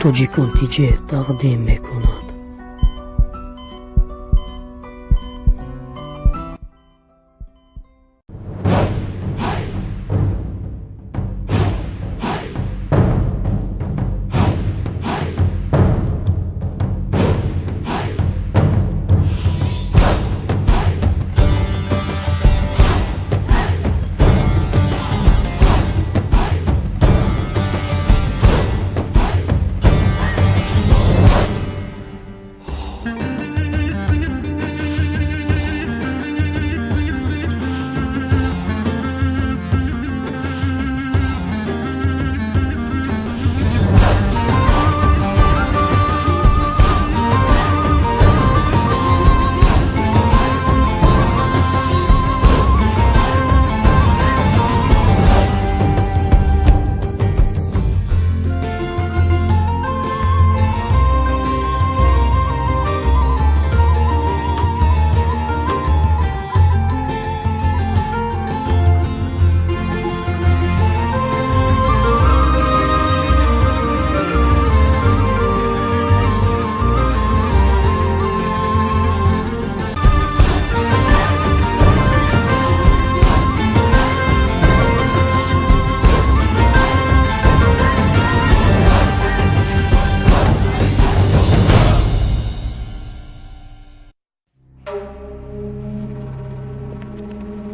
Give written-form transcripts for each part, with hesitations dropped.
Тоҷикон ТҶ тақдим мекунад.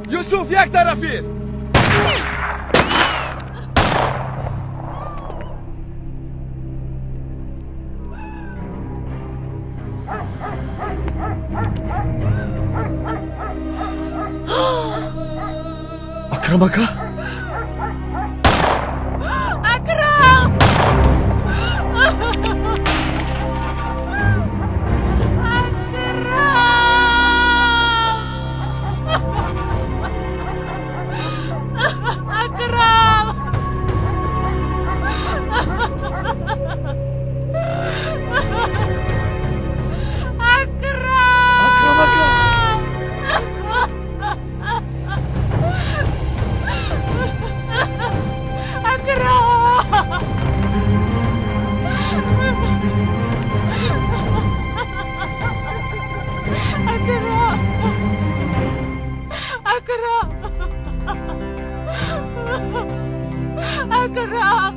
Юсуф як тарафист. Акрам ака? Акрам! Акрам! Акрам ака! Акрам! Акрам! Акрам! Акрам!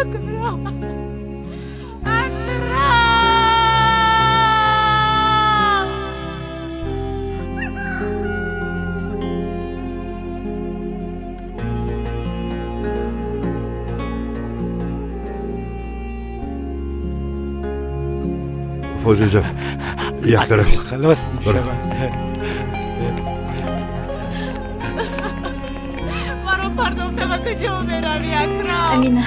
Акрам! Акрам! Фозилҷон, як тарафист. Халос мешавад. Маро пардохта ба куҷо меравӣ, Акрам? Амина.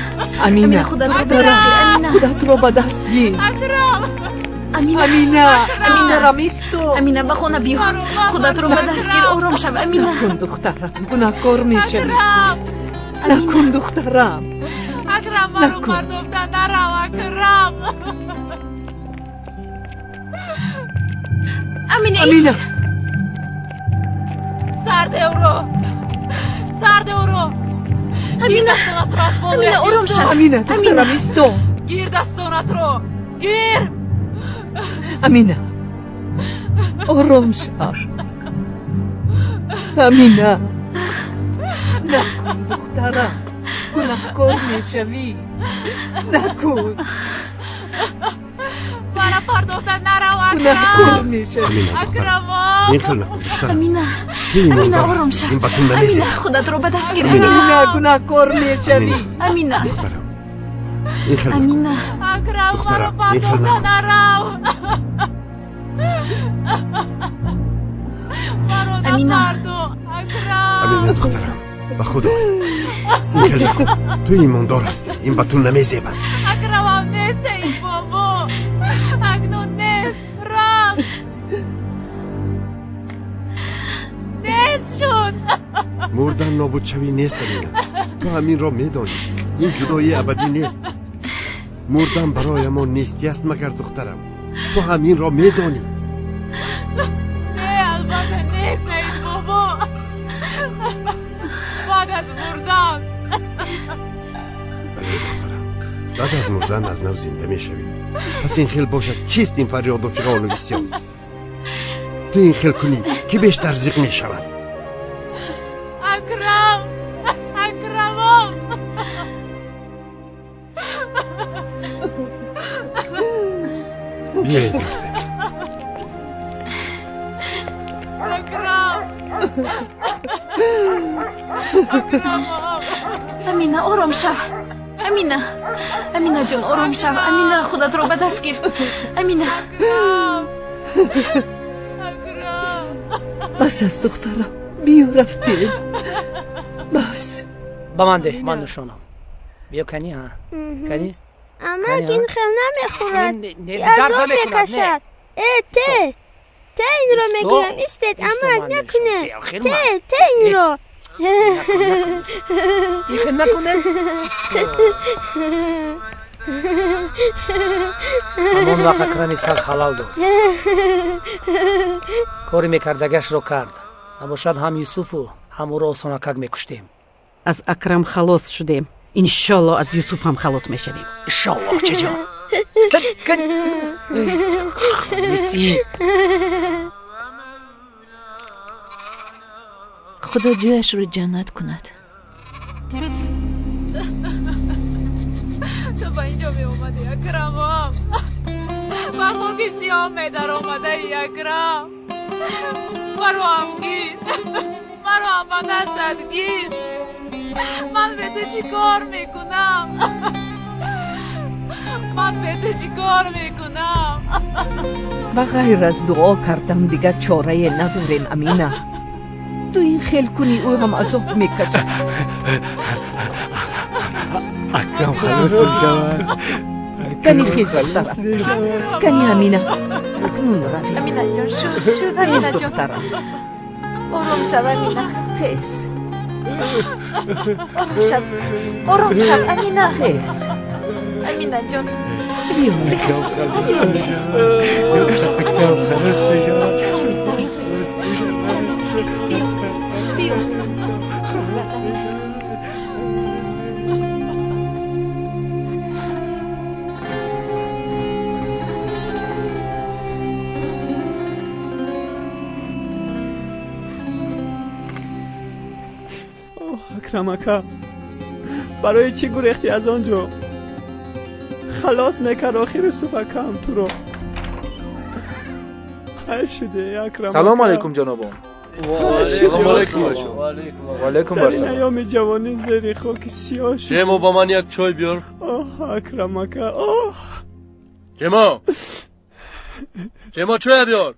Амина, худатро ба даст гир, Амина. Худатро ба даст гир. Акрам! Амина. Амина, духтарам, исто. Амина, ба хона биё. Худатро ба даст гир, ором шав, Амина. Накун, духтарам, гунаҳкор мешавӣ. Акрам! Накун, духтарам. Акрам, маро Накун. пардохта нарав, Акрам! Амина, Амина. ист. Сардевро! Сардевро! Гир Амина. дастонатро аз болояш, Амина, ором Юсуф! шав. Амина, духтарам, исто. Гир дастонатро! Гир! Амина, ором шав. Амина, накун, духтарам, гунаҳкор мешавӣ. Накун, Мара пардохта нарав, гунаҳкор Акрам! мешавӣ. Амина, духтарам. Акрамо! Ин хел накун, духтарам. Амина. Ту Амина, имондор ором ҳастӣ. шав. Ин ба ту намезебад. Амина, худатро ба даст гир. Амина. Амина. Амина, гунаҳкор мешавӣ. Амина. Духтарам, ин хел накун. Амина. Акрам, маро Духтарам, ин хел пардохта накун. нарав! Маро Амина. напардо! Акрам! Амина, духтарам, ба худо, ин хел накун. Ту имондор ҳастӣ. Ин ба ту намезебад. Акрамам нест, эй бобо! Акнун нест! Рафт! Нест шуд! Мурдан нобудшавӣ нест, Амина. Ту ҳаминро медонӣ. Ин ҷудоии абадӣ нест. Мурдан бароямон нестӣ аст, магар, духтарам. Ту ҳаминро медонӣ. Не, албатта нест, Саид бобо! Баъд аз мурдан! Амина. Баъд аз мурдан аз нав зинда мешавӣ. Пас ин хел бошад, чист ин фарёду фиғону бисёр? Ту ин хел кунӣ, ки бештар зиқ мешавад? Акрам! Акрамом! Биёед рафтем. Акрам! Акрамом! Амина, ором шав. Амина, Амина ҷон, ором шав. Амина, худатро ба даст гир. Амина. Акрам! Бас аст, духтарам, биё рафтем. Бас. Ба ман деҳ, ман нишонам. Биё кани, ҳа? Кани? Амак ин хел намехӯрад, азоб мекашад. Э, те! Те инро мегӯям, истед, амак накунед. Те, те инро. Ихе накунед. Ҳамон вақт Акрами саг халал дод. Кори мекардагашро кард. Набошад ҳам Юсуфу, ҳам ӯро осонакак мекуштем. Аз Акрам халос шудем. Иншолло аз Юсуф ҳам халос мешавем. Иншолло, чаҷон. Худо ҷояшро ҷаннат кунад. Ту ба инҷо меомадӣ, Акрамом. Ба хоки сиёҳ медаромадаи, Акрам. Маро ҳам гир, маро ҳам ба дастат гир. Ман бе ту чӣ кор мекунам? Ман бе ту чӣ кор мекунам? Ба ғайр аз дуо кардан дигар чорае надорем, Амина. Ту ин хел кунӣ, ӯ ҳам азоб мекашад. Акрам халос мешавад. Кани хез, духтарам. Кани, Амина. Акнун равем. Амина ҷон, шуд, шуд, Амина ҷон. Духтарам. Ором шав, Амина. Хез. Ором шав. Ором шав, Амина. Хез. Амина ҷон. Биё. Акрам халос мешавад. Ором шав, Акрам халос мешавад. Амина. Биё. Биё. Акрам ака, барои чӣ гурехтӣ аз он ҷо? Халос мекард охир Юсуф акаам туро. Ҳайф шуде, Акрам. Салом алайкум, ҷанобон. Салом алайкум. Ва алайкум Дар ин барсалом. айёми ҷавонӣ зери хоки сиёҳ шуд. Ҷемо, ба ман як чой биёр. Оҳ, Акрам ака, оҳ. Ҷемо! Ҷемо, чоя биёр.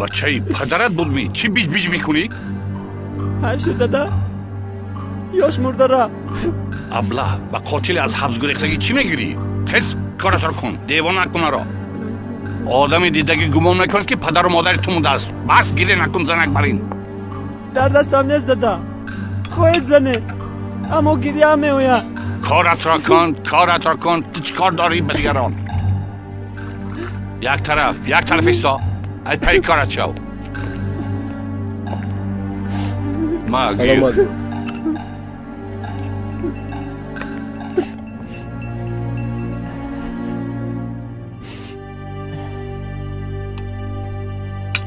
Бачаи падарат будми? Чӣ биҷ-биҷ мекунӣ? Ҳайф шуд, дада. Ёш мурдара. Аблаҳ, ба қотили аз ҳабс гурехтагӣ чӣ мегирӣ? Хез, коратро кун, девона накун маро. Одами дидагӣ гумон мекунад, ки падару модари ту мурдааст. Бас, гиря накун, занак бар ин. Дар дастам нест, дада. Хоҳед занед, аммо гиряам меояд. Коратро кун, коратро кун. Ту чӣ кор дорӣ ба дигарон? Як тараф, як тараф исто. Ай пайи корат шав. Ма гир. Саломат.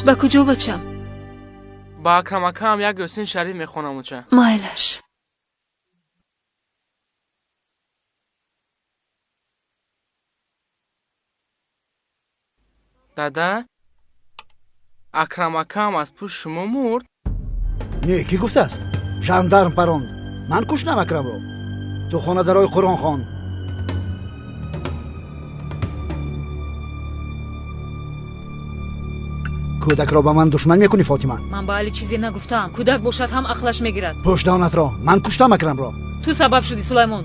Ба куҷо, бачам? Ба Акрам акаам як Ёсин Шариф мехонам, оча. Майлаш. Дада, Акрам акаам аз пушти шумо мурд? Не, кӣ гуфтааст? Жандарм паронд. Ман куштам Акрамро. Ту хона дарои Қуръон хон. Кӯдакро ба ман душман мекунӣ, Фотима? Ман ба Али чизе нагуфтаам. Кӯдак бошад ҳам ақлаш мегирад. Пӯш даҳонатро. Ман куштам Акрамро. Ту сабаб шудӣ, Сулаймон.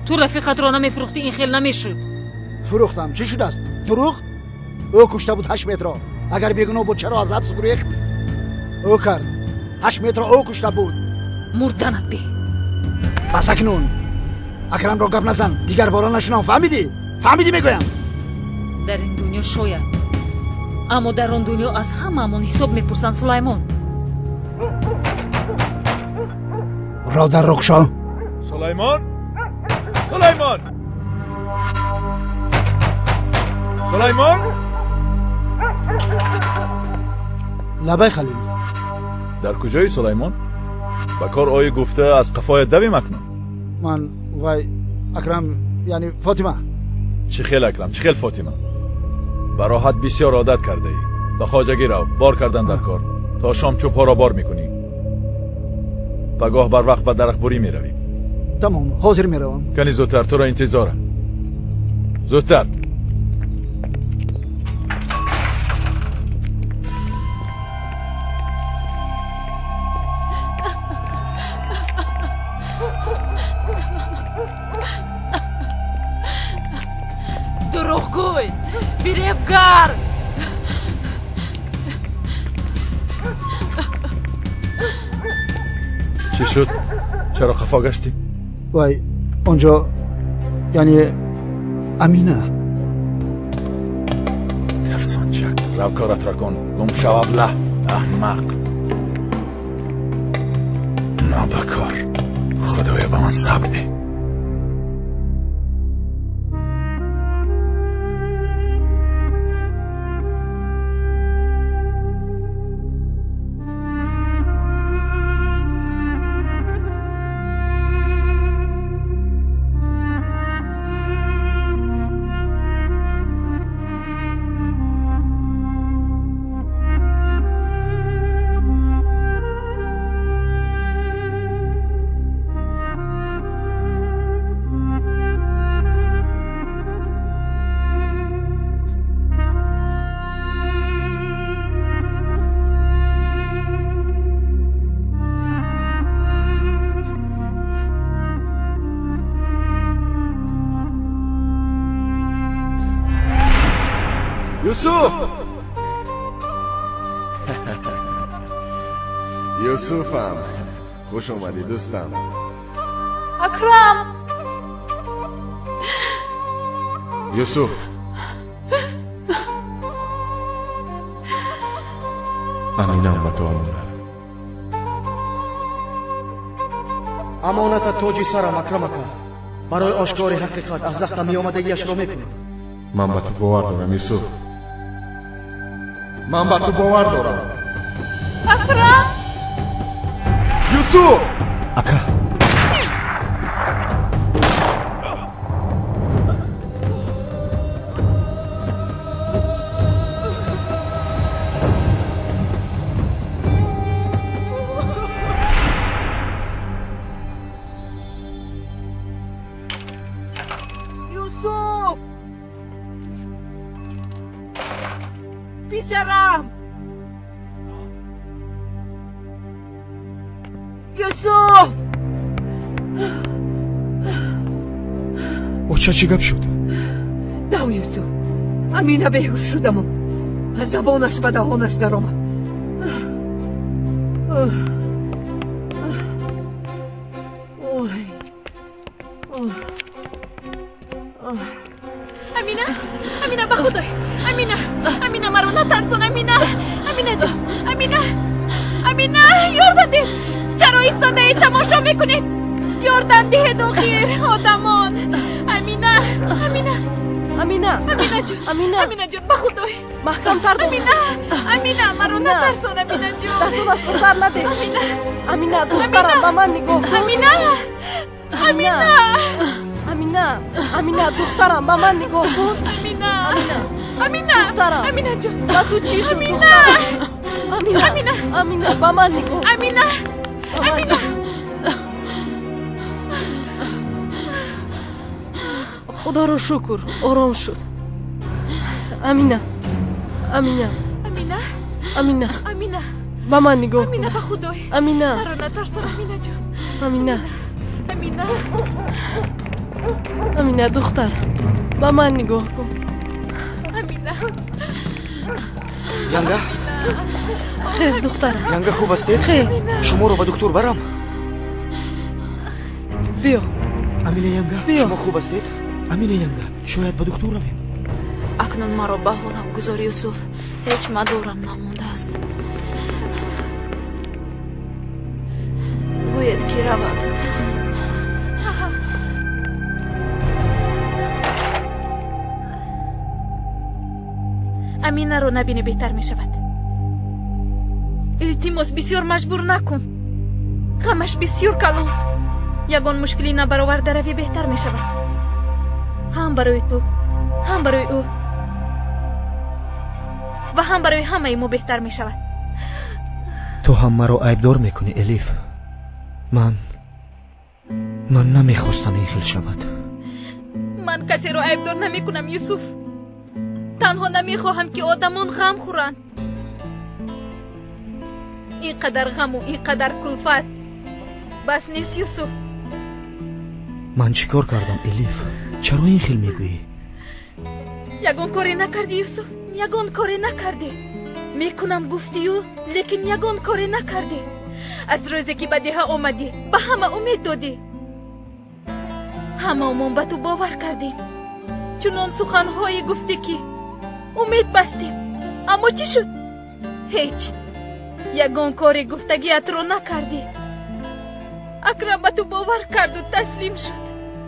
Ту рафиқатро намефурӯхтӣ, ин хел намешуд. Фурӯхтам. Чӣ шудааст? Дурӯғ? Ӯ кушта буд Ҳашметро. Агар бегуноҳ буд, чаро аз ҳабс гурехт? Ӯ кард. Ҳашметро ӯ кушта буд. Мурданат бе. Бас акнун. Акрамро гап назан. Дигар бора нашунавам. Фаҳмидӣ? Фаҳмидӣ мегӯям. Дар ин дунё шояд Аммо дар он дунё аз ҳамаамон ҳисоб мепурсанд, Сулаймон. Ро дар рукшо. Сулаймон, Сулаймон, Сулаймон. Лабай Халил. Дар куҷои Сулаймон? Ба кор ои гуфта аз қафоя давим акнун. Ман вай Акрам, яъне Фотима. Чӣ хел Акрам, чӣ хел Фотима? Ба роҳат бисёр одат кардаӣ. Ба хоҷагӣ рав, бор кардан дар кор. То шом чӯбҳоро бор мекунӣ. Пагоҳ барвақт ба дарахтбурӣ меравӣ. Тамом, ҳозир меравам. Кани зудтар, туро интизорам. Зудтар. Дурӯғгӯй, фиребгар. Чӣ шуд? Чаро хафо гаштӣ? Вай онҷо, яъне Амина. Тарсончак, рав коратро кун. Гум шав, аблаҳ, аҳмақ, нобакор. Худоё, ба ман сабр деҳ. Юсуф! Юсуфам, хуш омадӣ дӯстам. Акрам! Юсуф! Аминам ба ту амонат. Амоната тоҷи сарам, Акрам ака. Барои ошкори ҳақиқат аз дастам меомадагиашро мекунам. Ман ба ту бовар дорам, Юсуф. Ман ба ту бовар дорам. Акрам! Юсуф! Ака. Юсуф! Писарам! Юсуф! Оча, чӣ гап шуд? Дав, Юсуф, Амина беҳуш шудаму забонаш ба даҳонаш даромад. Амина, Амина, ба худой, Амина, Амина, маро натарсон, Амина, Амина ҷон, Амина, Амина, ёрдам диҳед. Чаро истодаед тамошо мекунед? Ёрдам диҳед охир, одамон. Амина, Амина, Амина, Амина ҷон, Амина, Амина ҷон, ба худой, маҳкамтар дор. Амина, Амина, маро натарсон, Амина ҷон. Дастонашро сар надеҳ. Амина, Амина, духтарам, ба ман нигоҳ кун. Амина, Амина, Амина, Амина, духтарам, ба ман нигоҳ кун. Амина, Амина, Амина, духтарам, Амина ҷон, ба ту чӣ шуд, Амина, духтарам? Амина, Амина, Амина, ба ман нигоҳ. Амина, Амина. Худоро шукр, ором шуд. Амина, Амина, Амина, Амина, Амина, ба ман нигоҳ Амина, кун. ба худой, Амина, маро натарсон, Амина ҷон. Амина, Амина, Амина, духтарам, ба ман нигоҳ кун. Амина. Янга? Хез, духтарам. Янга, хуб ҳастед? Хез. Шуморо ба духтур барам? Биё. Амина янга, Биё. шумо хуб ҳастед? Амина янга, шояд ба духтур равем. Акнун маро ба ҳолам гузор, Юсуф. Ҳеҷ мадорам намондааст. Гӯед ки равад. Аминаро набинӣ беҳтар мешавад. Илтимос, бисёр маҷбур накун. Ғамаш бисёр калон. Ягон мушкилӣ набароварда равӣ беҳтар мешавад. Ҳам барои ту, ҳам барои ӯ ва ҳам барои ҳамаи мо беҳтар мешавад. Ту ҳам маро айбдор мекунӣ, Элиф. Ман намехостам ин хел шавад. Ман касеро айбдор намекунам, Юсуф. Танҳо намехоҳам ки одамон ғам хӯранд. Ин қадар ғаму ин қадар кулфат бас нест, Юсуф. Ман чӣ кор кардам, Элиф? Чаро ин хел мегӯӣ? Ягон коре накардӣ, Юсуф. Ягон коре накардӣ. Мекунам гуфтию, лекин ягон коре накардӣ. Аз рӯзе ки ба деҳа омадӣ, ба ҳама умед додӣ. Ҳамаумон ба ту бовар кардем. Чунон суханҳое гуфтӣ ки умед бастем. Аммо чӣ шуд? Ҳеҷ. Ягон кори гуфтагиатро накардӣ. Акрам ба ту бовар карду таслим шуд.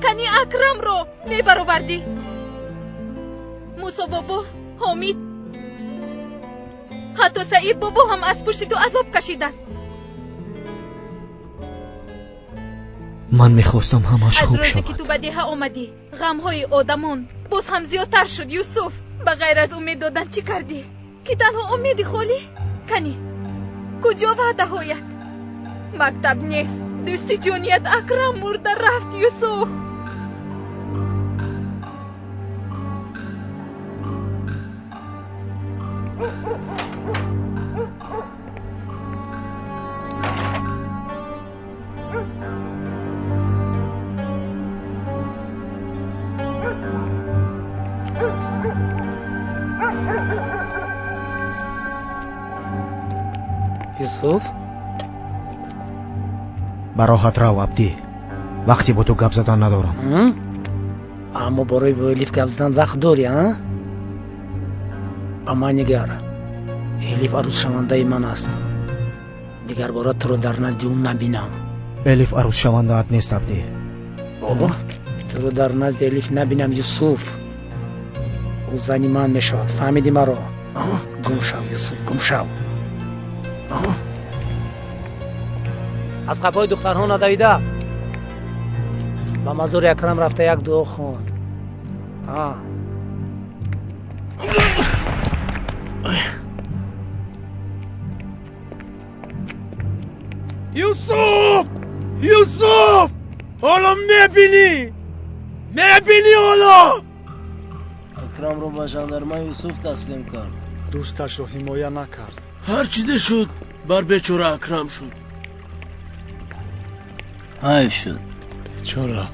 Кани Акрамро мебаровардӣ. Мусо бобо, Ҳомид, ҳатто Саид бобо ҳам аз пушти ту азоб кашиданд. Ман мехостам ҳамаш хуб Аз рӯзе шавад. ки ту ба деҳа омадӣ, ғамҳои одамон боз ҳам зиёдтар шуд, Юсуф. Ба ғайр аз умед додан чӣ кардӣ? Ки танҳо умеди холӣ? Кани, куҷо ваъдаҳоят? Мактаб нест. Дӯсти ҷоният Акрам мурда рафт, Юсуф. Юсуф, Ба роҳат рав, Абдӣ. Вақте бо ту гап задан надорам. Аммо барои бо Элиф гап задан вақт дорӣ, а? Ба ман нигар. Элиф арӯзшавандаи ман аст. Дигар бора туро дар назди ӯ набинам. Элиф арӯзшавандаат нест, Абдӣ. Бобо, туро дар назди Элиф набинам, Юсуф. Ӯ зани ман мешавад. Фаҳмидӣ маро? Гум шав, Юсуф, гум шав. Аз қафои духтарҳо надавида ба мазори Акрам рафта як дуо хон. Юсуф! Юсуф! Ҳоло мебинӣ! Мебинӣ ҳоло! Акрамро ба жандарма Юсуф таслим кард. Дӯсташро ҳимоя накард. Ҳар чизе шуд, бар бечора Акрам шуд. Ҳайф шуд. Бечора.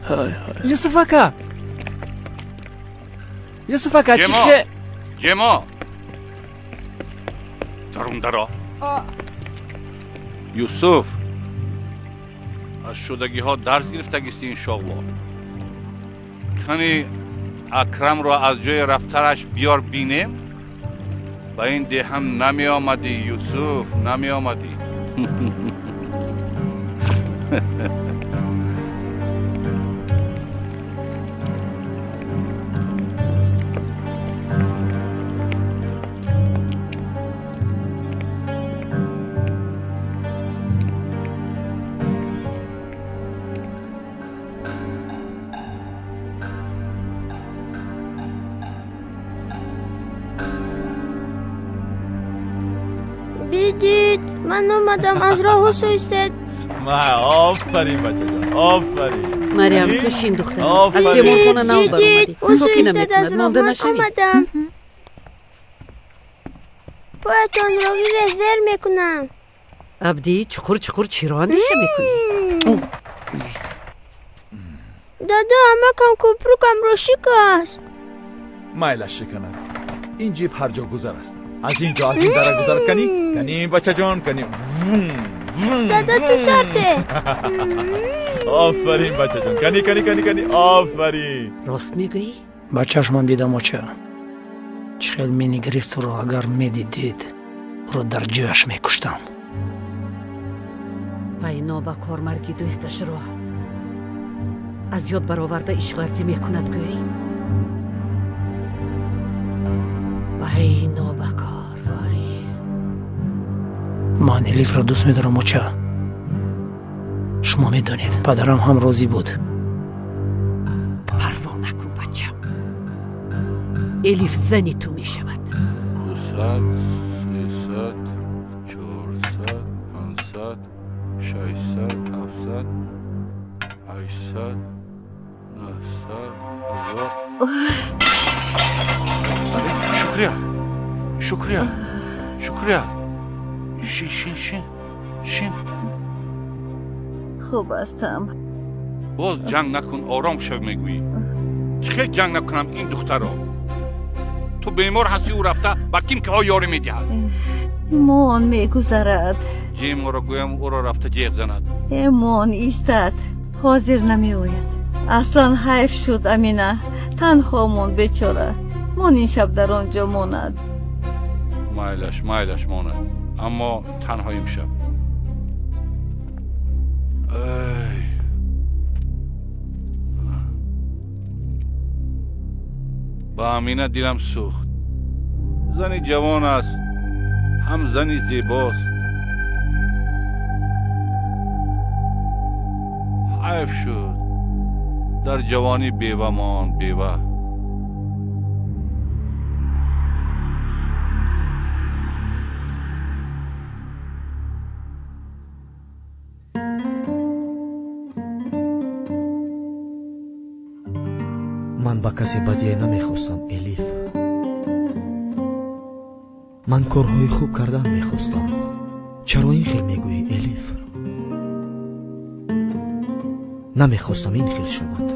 Ҳай ҳай. Юсуф ака! Юсуф ака, чӣ Ҷемо! хе... Ҷемо! Дарундаро. Юсуф, аз шудагиҳо дарс гирифтагисти, иншоалло. Кани Акрамро аз ҷои рафтараш биёр бинем. Ба ин деҳам намеомадӣ, Юсуф, намеомадӣ. Бидид, ман омадам, аз роҳ суистед. Ма, офарин, бачаҷон, офарин. Марьям, ту шин, духтарам. Аз Офарин. беморхона нав Бидид, баромадӣ. ӯ Соки суистед аз намекунад, роҳ, монда ман нашавӣ. омадам. Поятонро гире зер мекунам. Абдӣ, чуқур чуқур чиро андеша мекунӣ? Дада, амакам кӯпрукамро шикаст. Майлаш шиканад. Ин ҷип ҳар ҷо гузар аст. Аз ин ҷо, аз ин дара гузар кани, кани, бачаҷон, кани. Вум, вум, Дада, ту вум. сарте. Офарин, бачаҷон, кани, кани, кани, кани, офарин. Рост мегӯӣ? Ба чашмам дидам, оча. Чӣ хел менигарист ӯро, агар медидед, ӯро дар ҷояш мекуштам. Вай нобакор марги дӯсташро аз ёд бароварда ишқварзӣ мекунад гӯй. Вай нобакор, вай. Ман Элифро дӯст медорам, оча. Шумо медонед, падарам ҳам розӣ буд. Парво накун, бачам. Элиф зани ту мешавад. 200, 300, 400, 500, 600, 700, 800, 900, 1000. Шукрия, Шукрия, Шукрия. Шин, шин, шин, шин. Хуб ҳастам. Боз ҷанг накун, ором шав мегӯӣ. Чӣ хел ҷанг накунам ин духтарро? Ту бемор ҳастӣ, ӯ рафта ба ким киҳо ёрӣ медиҳад. Мон мегузарад. Ҷеморо гӯям ӯро рафта ҷеғ занад. Мон истад, ҳозир намеояд. Аслан ҳайф шуд Амина, танҳо мон бечора. Мон ин шаб дар он ҷо монад. Майлаш, майлаш монад, аммо танҳо имшаб. Ай. Ба Амина дилам сӯхт. Зани ҷавон аст, ҳам зани зебост. Ҳайф шуд, дар ҷавонӣ бева монд, бева. Ман ба касе бадие намехостам, Элиф. Ман корҳои хуб кардан мехостам. Чаро ин хел мегӯӣ, Элиф? Намехостам ин хел шавад.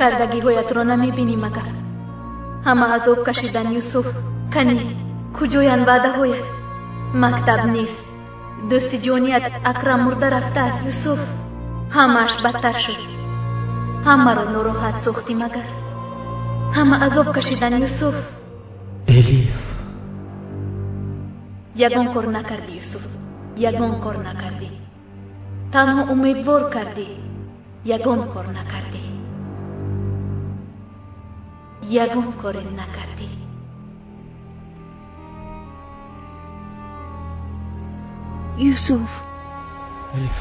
Кардагиҳоятро намебинӣ магар? Ҳама азоб кашидан, Юсуф. Канӣ, куҷоянд ваъдаҳоят? Мактаб нест. Дӯсти ҷоният Акрам мурда рафтааст, Юсуф. Ҳамааш бадтар шуд. Ҳамаро нороҳат сохтӣ магар? Ҳама азоб кашидан, Юсуф. Элиф. Ягон кор накардӣ, Юсуф. Ягон кор накардӣ. Танҳо умедвор кардӣ. Ягон кор накардӣ. Ягон коре накардӣ. Юсуф. Элиф,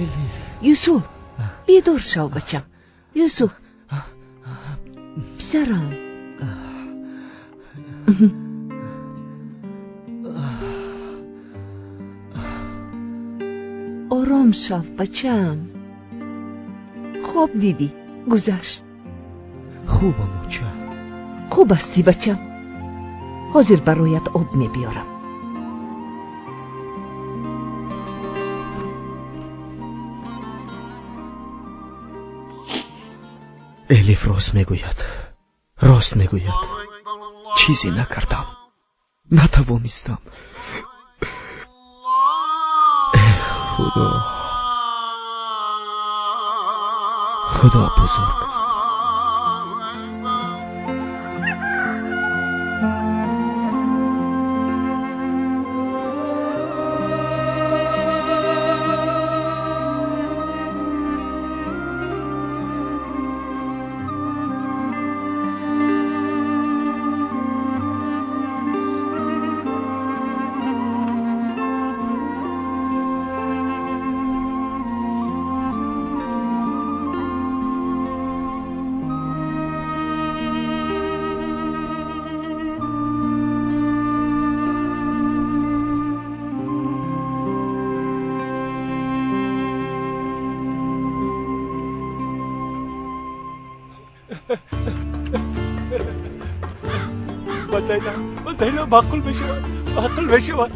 Элиф. Юсуф, бедор шав, бачам. Юсуф. Писарам. Ором шав, бачам. Хоб дидӣ, гузашт. Хубам, оча. Хуб ҳастӣ, бачам. Ҳозир бароят об мебиёрам. Элиф рост мегӯяд, рост мегӯяд. Чизе накардам, натавонистам. Эх, Худо, Худо бузург аст. Зайнаб, Зайнаб маъқул мешавад, маъқул мешавад.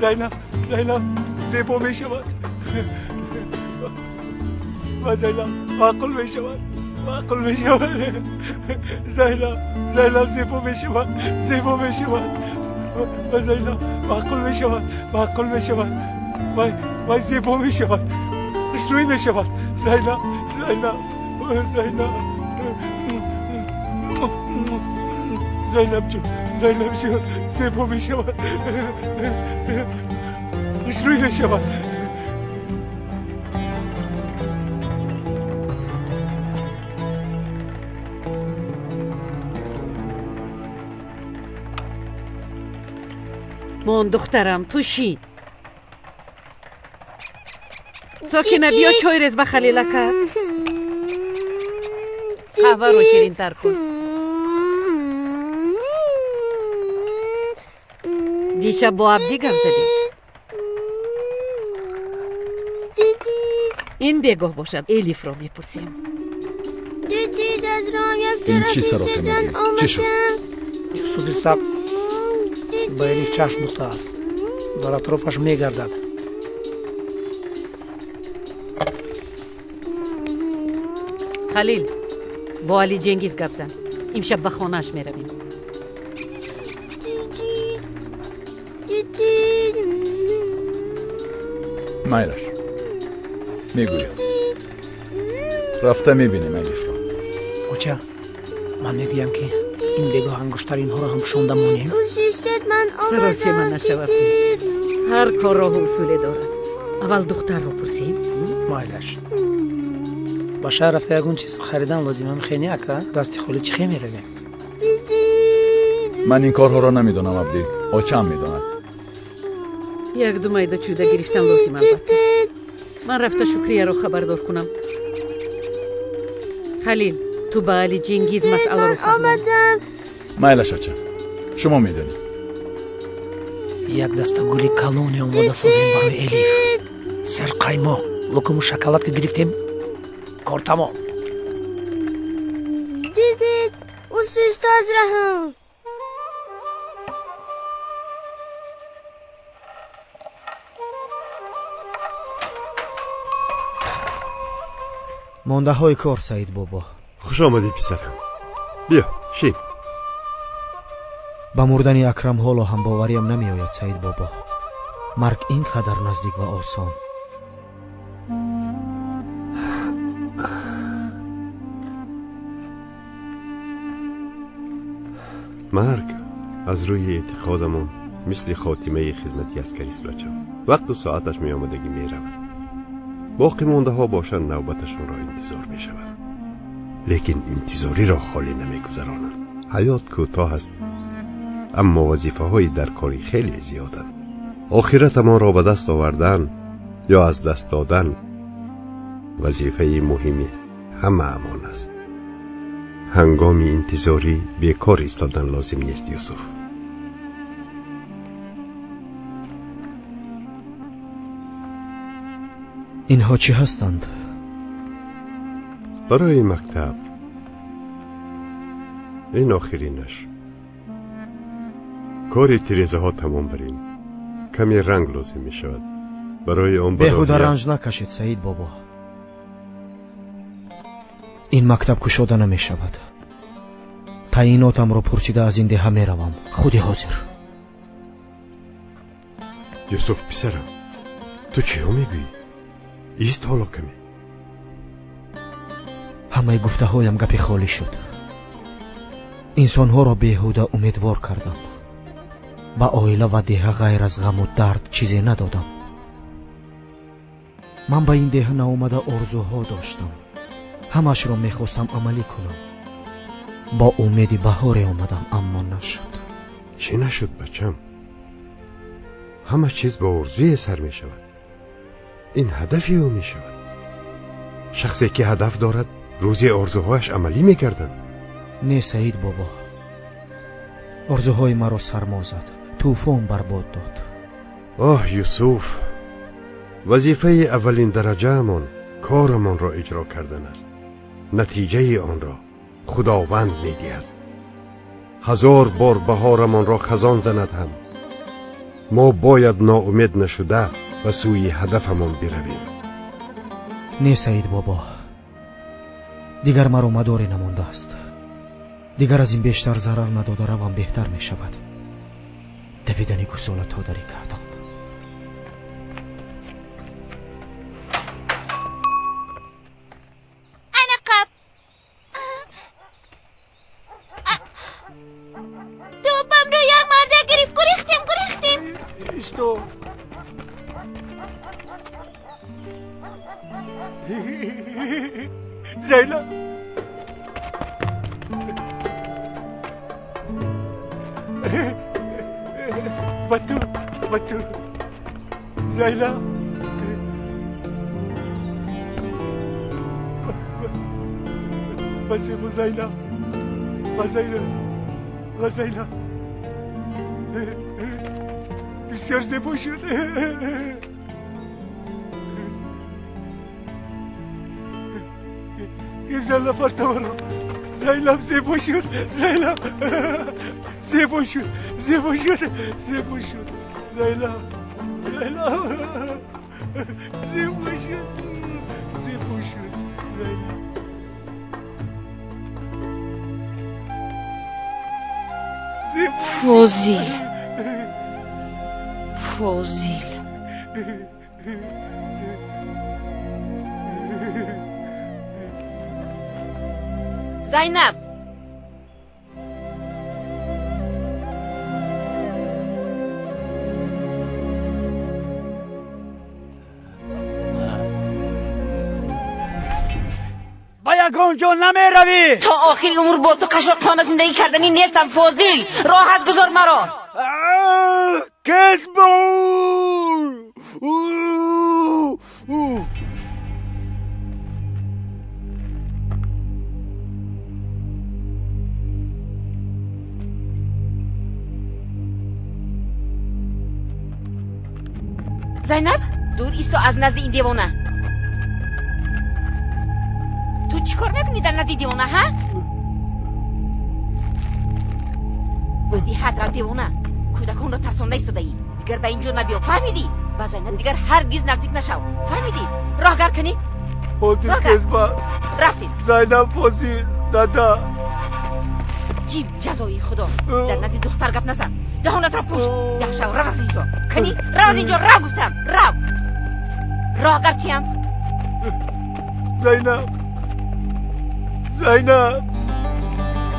Зайнаб, Зайнаб зебо мешавад. Зайнаб маъқул мешавад, маъқул мешавад. Зайнаб, Зайнаб зебо мешавад, зебо мешавад. Зайнаб маъқул мешавад, маъқул мешавад. Вай, вай зебо мешавад, хушрӯй мешавад. Зайнаб, Зайнаб, Зайнаб. Зайнаб ҷон, Зайнаб ҷон, зебо мешавад, хушрӯй мешавад. Мон, духтарам, ту шин. Сокина, биё чой рез ба Халилака. Қаҳваро ширинтар кун. Дишаб бо Абдӣ гап задем. Ин бегоҳ бошад, Элифро мепурсем. Ин чӣ саросемагӣ? Чӣ шуд? Юсуфи сақ ба Элиф чашм духтааст, дар атрофаш мегардад. Халил, бо Али Ҷенгиз гап зан. Имшаб ба хонааш меравем. Майлаш, мегӯям, рафта мебинем Элифро. Оча, ман мегӯям, ки ин бегоҳ ангуштари инҳоро ҳам пӯшонда монем. Саросема нашавад, ҳар кор роҳу усуле дорад. Аввал духтарро пурсем. Майлаш, ба шаҳр рафта ягон чиз харидан лозим. Ам хе не, ака, дасти холӣ чӣ хе меравем? Ман ин корҳоро намедонам, Абдӣ, очаам медонад. Як-ду майда чӯда гирифтан лозим, албатта. Ман рафта Шукрияро хабардор кунам. Халил, ту ба Али Ҷенгиз масъаларо фаҳмон. Майлаш, оча, шумо медонед. Як даста гули калоне омода созем барои Элиф. Сер қаймоқ, лукуму шоколад ки гирифтем, кор тамом. Мондаҳои кор, Саид бобо. Хуш омадӣ, писарам, биё шин. Ба мурдани Акрам ҳоло ҳам бовариам намеояд, Саид бобо. Марг ин қадар наздик ва осон. Марг аз рӯи эътиқодамон мисли хотимаи хизмати аскарист, бачам. Вақту соаташ меомадагӣ меравад. Боқӣ мондаҳо бошанд, навбаташонро интизор мешаванд, лекин интизориро холӣ намегузаронанд. Ҳаёт кӯтоҳ аст, аммо вазифаҳои даркорӣ хеле зиёданд. Охиратамонро ба даст овардан ё аз даст додан вазифаи муҳими ҳамаамон аст. Ҳангоми интизорӣ бекор истодан лозим нест, Юсуф. Инҳо чӣ ҳастанд? Барои мактаб. Ин охиринаш. Кори тирезаҳо тамом барин. Каме ранг лозим мешавад. Барои он беҳуда ранҷ накашед, Саид бобо. Ин мактаб кушода намешавад. Таъйинотамро пурсида аз ин деҳа меравам. Худи ҳозир. Юсуф, писарам, ту чиҳо мегӯӣ? Ист ҳоло каме. Ҳамаи гуфтаҳоям гапи холӣ шуд. Инсонҳоро беҳуда умедвор кардам. Ба оила ва деҳа ғайр аз ғаму дард чизе надодам. Ман ба ин деҳа наомада орзуҳо доштам. Ҳамашро мехостам амалӣ кунам. Бо умеди баҳоре омадам, аммо нашуд. Чӣ нашуд, бачам? Ҳама чиз бо орзуе сар мешавад. Ин ҳадафи ӯ мешавад. Шахсе ки ҳадаф дорад, рӯзе орзуҳояш амалӣ мегарданд. Не, Саид бобо, орзуҳои маро сармо зад, тӯфон барбод дод. Оҳ, Юсуф, вазифаи аввалин дараҷаамон корамонро иҷро кардан аст. Натиҷаи онро Худованд медиҳад. Ҳазор бор баҳорамонро хазон занад ҳам, мо бояд ноумед нашуда ба сӯи ҳадафамон биравем. Не, Саид бобо, дигар маро мадоре намондааст. Дигар аз ин бештар зарар надода равам беҳтар мешавад. Давидани гусола то дари каҳдон. Ана қап. Тӯпамро як марда гирифт. Гурехтем, гурехтем. Исто. Зайнаб. Ба ту, ба ту. Зайнаб. Ба зебо Зайнаб. Ба Зайнаб. Ба Зайнаб. Бисёр зебо шуд. Гузел апартаманро. Зайнаб зебо шуд. Зайнаб. Зебо шуд. Зебо шуд. Зебо шуд. Зайнаб. Зайнаб. Зебо шуд. Зебо шуд. Зайнаб. Фозил. Фозил. Зайнаб. Ба ягон ҷо намеравӣ. То охири умр бо ту қашшоқона зиндагӣ карданӣ нестам, Фозил. Роҳат гузор маро. Кис бу. Зайнаб, дур исто аз назди ин девона. Ту чӣ кор мекунӣ дар назди девона, ҳа? Бадиҳат ра, девона. Кӯдаконро тарсонда истодаӣ. Дигар ба ин ҷо набиё, фаҳмидӣ? Ба Зайнаб дигар ҳаргиз наздик нашав, фаҳмидӣ? Роҳгар кунӣ? Фозил кезба. Рафтем. Зайнаб, Фозил, дада. Ҷим, ҷазои худо. Дар назди духтар гап назан. Даҳонатро пӯш. Даҳ шав, рав аз ин ҷо. Кани, рав аз ин ҷо, рав гуфтам, рав. Роҳгар чиям? Зайнаб. Зайнаб.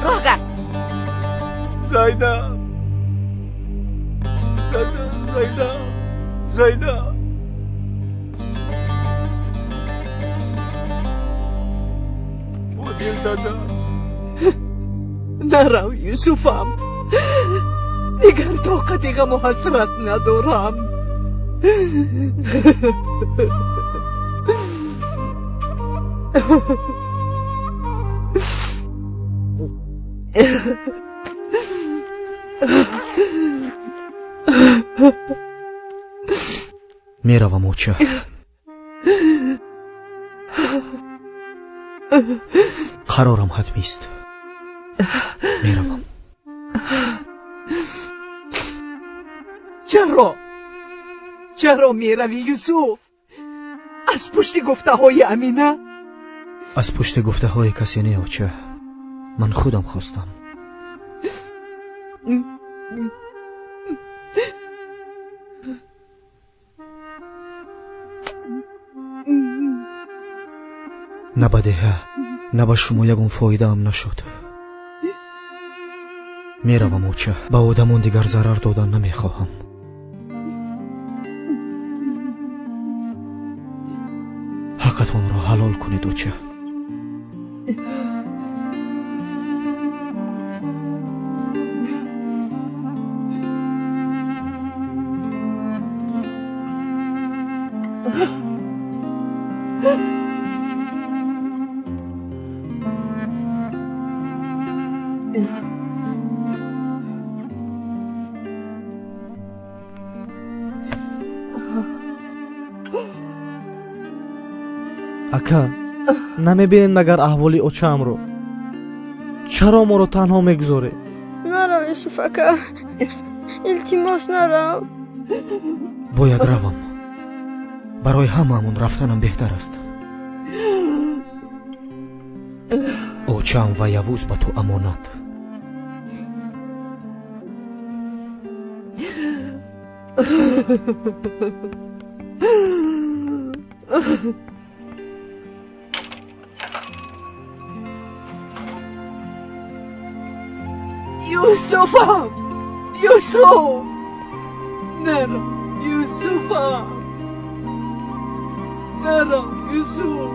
Роҳгар. Зайнаб. Дада, Зайнаб. Зайнаб. Фозил дада. Нарав, Юсуфам. Дигар тоқати ғаму ҳасрат надорам. Меравам, оча. Қарорам ҳатмист. Меравам. Чаро? Чаро меравӣ, Юсуф? Аз пушти гуфтаҳои Амина? Аз пушти гуфтаҳои касе не, оча. Ман худам хостам. На ба деҳа, на ба шумо ягон фоидаам нашуд. Меравам, оча. Ба одамон дигар зарар додан намехоҳам. Ҳаққатонро ҳалол кунед, оча. Ака, намебинед магар аҳволи очаамро? Чаро моро танҳо мегузоред? Юсуф ака, илтимос, нарав. Бояд равам. Барои ҳамаамон рафтанам беҳтар аст. Очаам ва Явуз ба ту амонат. Юсуфам! Юсуф! Наро, Юсуфам! Наро, Юсуф!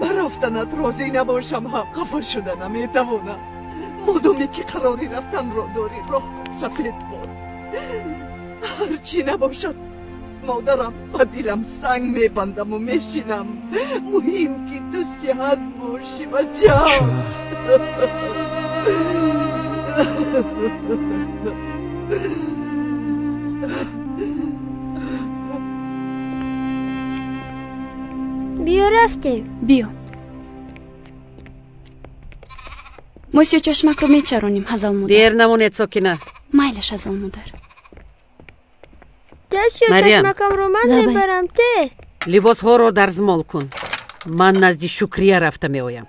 Ба рафтанат розӣ набошам ҳам хафа шуда наметавонам. Модоме ки қарори рафтанро дорӣ, роҳ сафед бод. Ҳарчӣ набошад, модарам, ба дилам санг мебандаму мешинам. Муҳим ки ту сиҳат бошӣ, бачам. Биё, рафтем. Биё. Мо сиёчашмакро мечаронем, Ҳазал модар. Дер намонед, Сокина. Майлаш, Ҳазал модар. Те, сиёчашмакамро ман мебарам, те. Либосҳоро дарзмол кун. Ман назди Шукрия рафта меоям.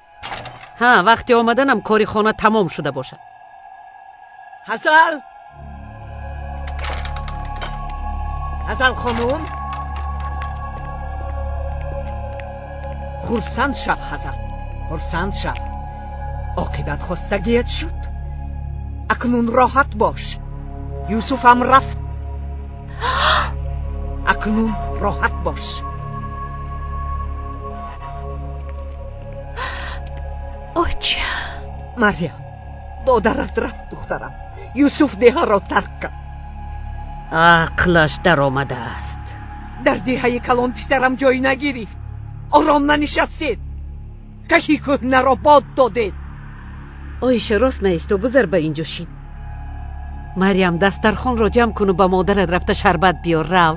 Ҳа, вақти омаданам кори хона тамом шуда бошад. Ҳазал! Ҳазал хонум! Хурсанд шав, Ҳазал, хурсанд шав. Оқибат хостагият шуд. Акнун роҳат бош. Юсуфам рафт. Акнун роҳат бош. Оча! Марьям, модарат рафт, духтарам. Юсуф деҳаро тарк кард. Ақлаш даромадааст. Дар деҳаи калон писарам ҷой нагирифт. Ором нанишастед. Кахи кӯҳнаро бод додед. Оиша, рост наисто, гузар ба инҷо шин. Марьям, дастархонро ҷамъ куну ба модарат рафта шарбат биёр, рав.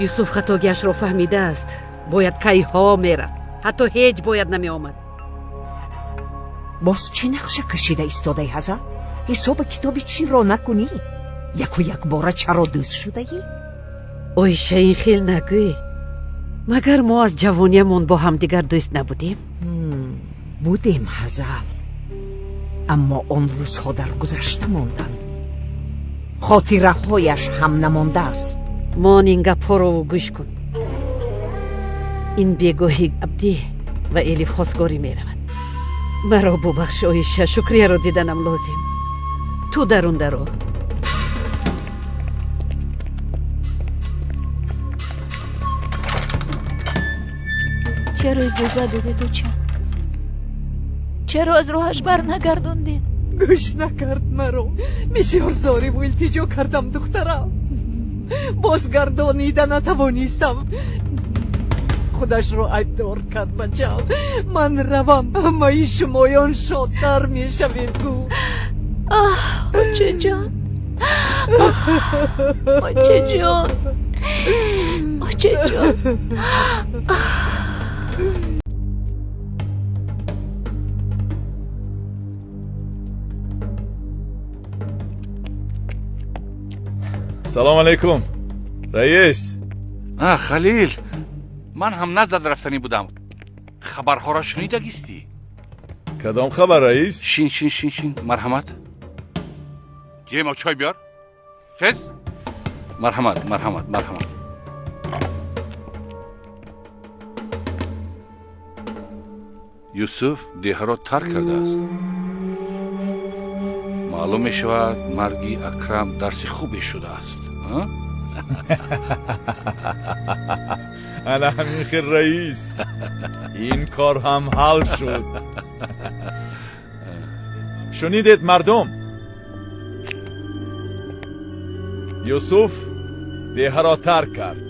Юсуф хатогиашро фаҳмидааст. Бояд кайҳо мерафт. Ҳатто ҳеҷ бояд намеомад. Боз чӣ нақша кашида истодаи, Ҳазал? Ҳисобу китоби чиро накунӣ? Яку якбора чаро дӯст шудаӣ? Оиша, ин хел нагӯй. Магар мо аз ҷавониямон бо ҳамдигар дӯст набудем? Будем, Ҳазал, аммо он рӯзҳо дар гузашта монданд. Хотираҳояш ҳам намондааст. Мон ин гапҳоро гӯш кун. Ин бегоҳи Абдӣ ва Элиф хостгорӣ меравад. Маро бубахш, Оиша, Шукрияро диданам лозим. Ту дарун даро. Чаро иҷоза додед, оча? Чаро аз роҳаш бар нагардондед? Гӯш накард маро. Бисёр зориву илтиҷо кардам, духтарам. Бозгардонида натавонистам. Худашро айбдор кард, бачам. Ман равам, ҳамаи шумоён шодтар мешавед, гӯ. Аҳ, очаҷон, очаҷон, очаҷон. Салом алейкум, раис. А, Халил, ман ҳам наздат рафтанӣ будам. Хабарҳоро шунидагистӣ? Кадом хабар, раис? Шин, шин, шин, шин, марҳамат. Ҷема, чой биёр. Хез. Марҳамат, марҳамат, марҳамат. Юсуф деҳаро тарк кардааст. Маълум мешавад, марги Акрам дарси хубе шудааст. Ана ҳамин хел, раис, ин кор ҳам ҳал шуд. Шунидед, мардум, Юсуф деҳаро тарк кард.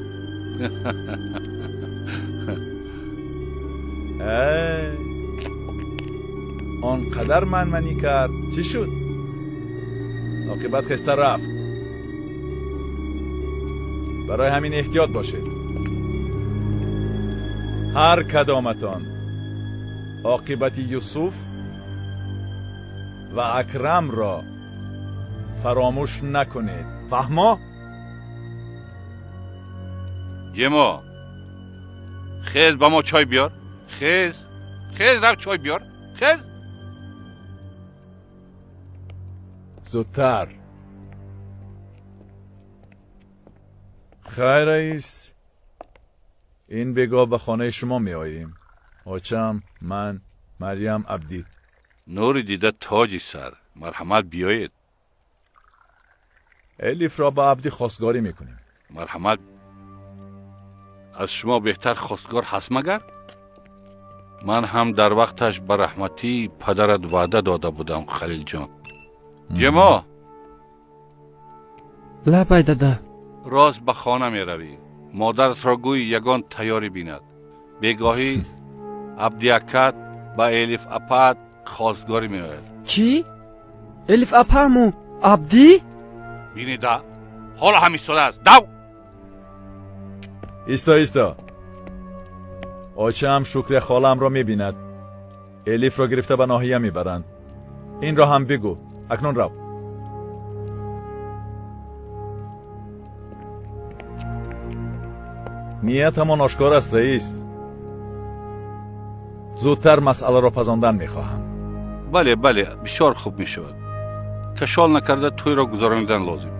Он қадар манманӣ кард, чӣ шуд? Оқибат хеста рафт. Барои ҳамин эҳтиёт бошед. Ҳар кадоматон оқибати Юсуф ва Акрамро фаромӯш накунед. Фаҳмо? Емо, хез ба мо чой биёр. Хез, хез рав чой биёр. Хез. Зудтар. Хайр раис, ин бегоҳ ба хонаи шумо меоем. Очам, ман, Марьям, Абдӣ. Нури дида тоҷи сар. Марҳамат биёед. Элифро ба Абдӣ хостгорӣ мекунем. Марҳамат. Аз шумо беҳтар хостгор ҳаст магар? Ман ҳам дар вақташ ба раҳматии падарат ваъда дода будам, Халилҷон. Ҷемо! Лабай дада. Рост ба хона меравӣ. Модаратро гӯй ягон тайёрӣ бинад. Бегоҳӣ Абдиакат ба Элиф апаат хостгорӣ меояд. Чӣ? Элиф апааму Абдӣ? Бинида, ҳоло ҳам истодааст. Дав! Исто, исто. Очаам Шукрия холаамро мебинад. Элифро гирифта ба ноҳия мебаранд. Инро ҳам бигӯ. Акнун рав. Ниятамон ошкор аст, раис. Зудтар масъаларо пазондан мехоҳам. Бале, бале, бисёр хуб мешавад. Кашол накарда тӯйро гузаронидан лозим.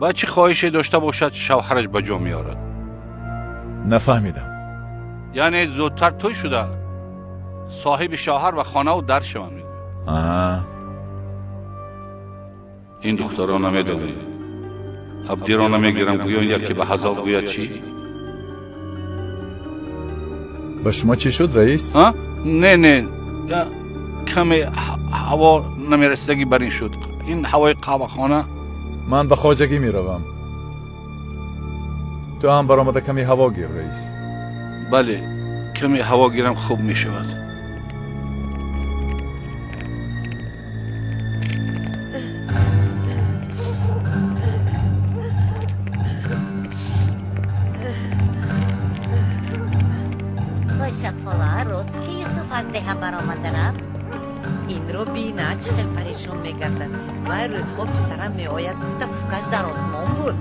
Ба чӣ хоҳише дошта бошад, шавҳараш ба ҷо меорад. Нафаҳмидам. Яъне зудтар тӯй шуда соҳиби шавҳар ва хонаву дар шаванд. Ин духтаро намедонӣ. Абдиро намегирам, гӯён яке ба ҳазал гӯяд чӣ? Ба шумо чӣ шуд, раис? Не, не, каме ҳаво намерасидагӣ бар ин шуд. Ин ҳавои қаҳвахона. Ман ба хоҷагӣ меравам. Ту ҳам баромада каме ҳаво гир, раис. Бале, каме ҳаво гирам хуб мешавад. Хола, рост ки Юсуф аз деҳа баромада рафт? Инро бина, чӣ хел парешон мегардад. Вай рӯзҳо писарам меояд гуфта фукаш дар осмон буд.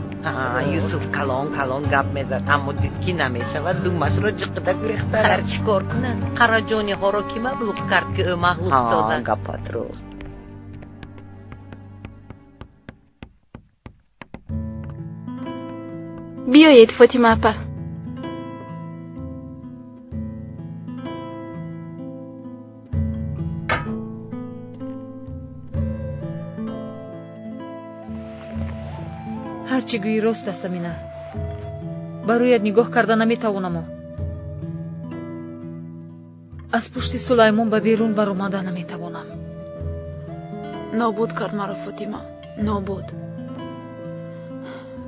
Юсуф калон калон гап мезад, аммо дид ки намешавад, думашро ҷиқида гурехта. Хар чӣ кор кунад? Қараҷониҳоро кӣ маблуғ кард, ки ӯ мағлуб созад? Гапат рост. Биёед, Фотима апа. Ҳарчи гӯӣ рост аст, Амина. Ба рӯят нигоҳ карда наметавонамо. Аз пушти Сулаймон ба берун баромада наметавонам. Нобуд кард маро, Фотима, нобуд.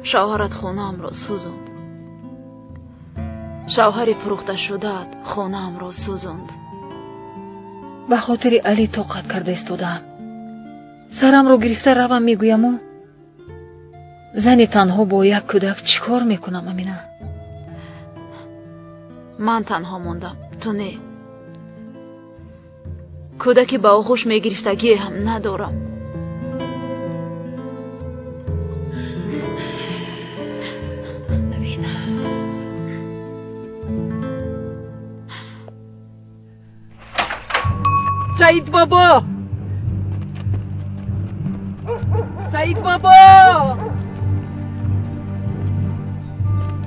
Шавҳарат хонаамро сӯзонд. Шавҳари фурӯхташудаат хонаамро сӯзонд. Ба хотири Али тоқат карда истодаам. Сарамро гирифта равам мегӯяму зани танҳо бо як кӯдак чӣ кор мекунам, Амина? Ман танҳо мондам, ту не. Кӯдаки ба оғӯш мегирифтагие ҳам надорам. Амина. Саид бобо! Саид бобо!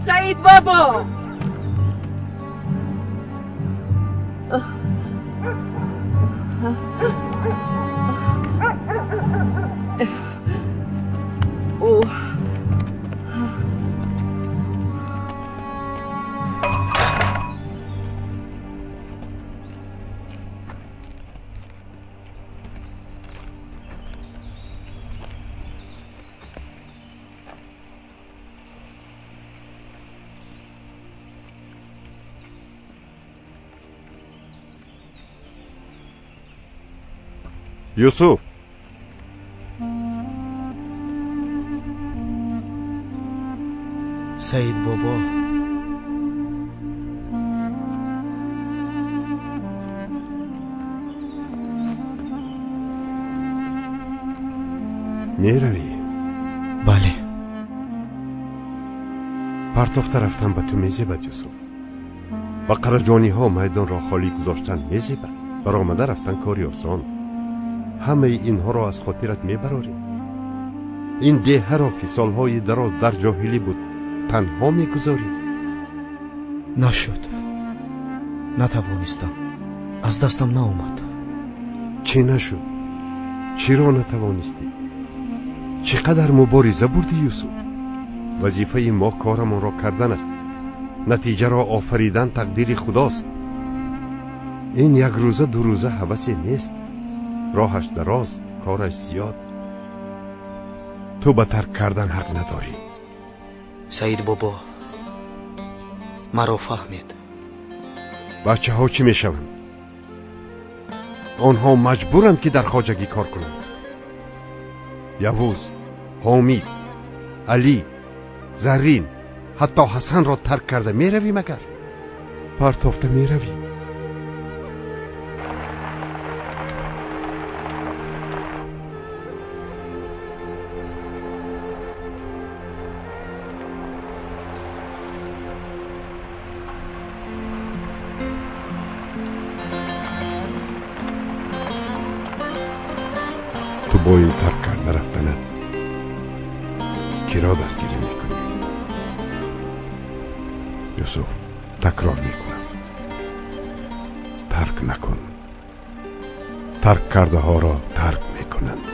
Саид бобо! Юсуф, Саид бобо, Меравӣ? Бале. Партофта рафтан ба ту мезебад, Юсуф. Ба қараҷониҳо майдонро холӣ гузоштан мезебад. Баромада рафтан кори осон. Ҳамаи инҳоро аз хотират мебарорӣ. Ин деҳаро, ки солҳои дароз дар ҷоҳилӣ буд, танҳо мегузорӣ. Нашуд, натавонистам, аз дастам наомад. Чӣ нашуд? Чиро натавонистӣ? Чӣ қадар мубориза бурдӣ, Юсуф? Вазифаи мо корамонро кардан аст. Натиҷаро офаридан тақдири худост. Ин якрӯза дурӯза ҳавасе нест. Роҳаш дароз, кораш зиёд. Ту ба тарк кардан ҳақ надорӣ. Саид бобо, маро фаҳмед. Бачаҳо чӣ мешаванд? Онҳо маҷбуранд, ки дар хоҷагӣ кор кунанд. Явуз, Ҳомид, Алӣ, Заррин, ҳатто Ҳасанро тарк карда меравӣ магар? Партофта меравӣ? Ту бо ин тарк карда рафтанат киро дастгирӣ мекунӣ? Юсуф, такрор мекунам, тарк накун. Тарк кардаҳоро тарк мекунанд.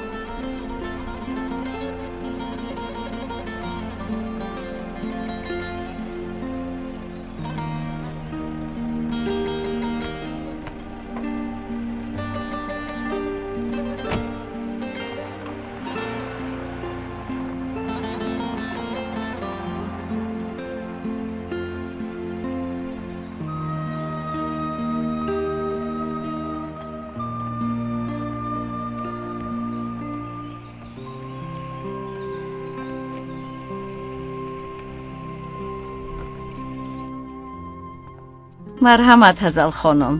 Марҳамат, Ҳазал хонум.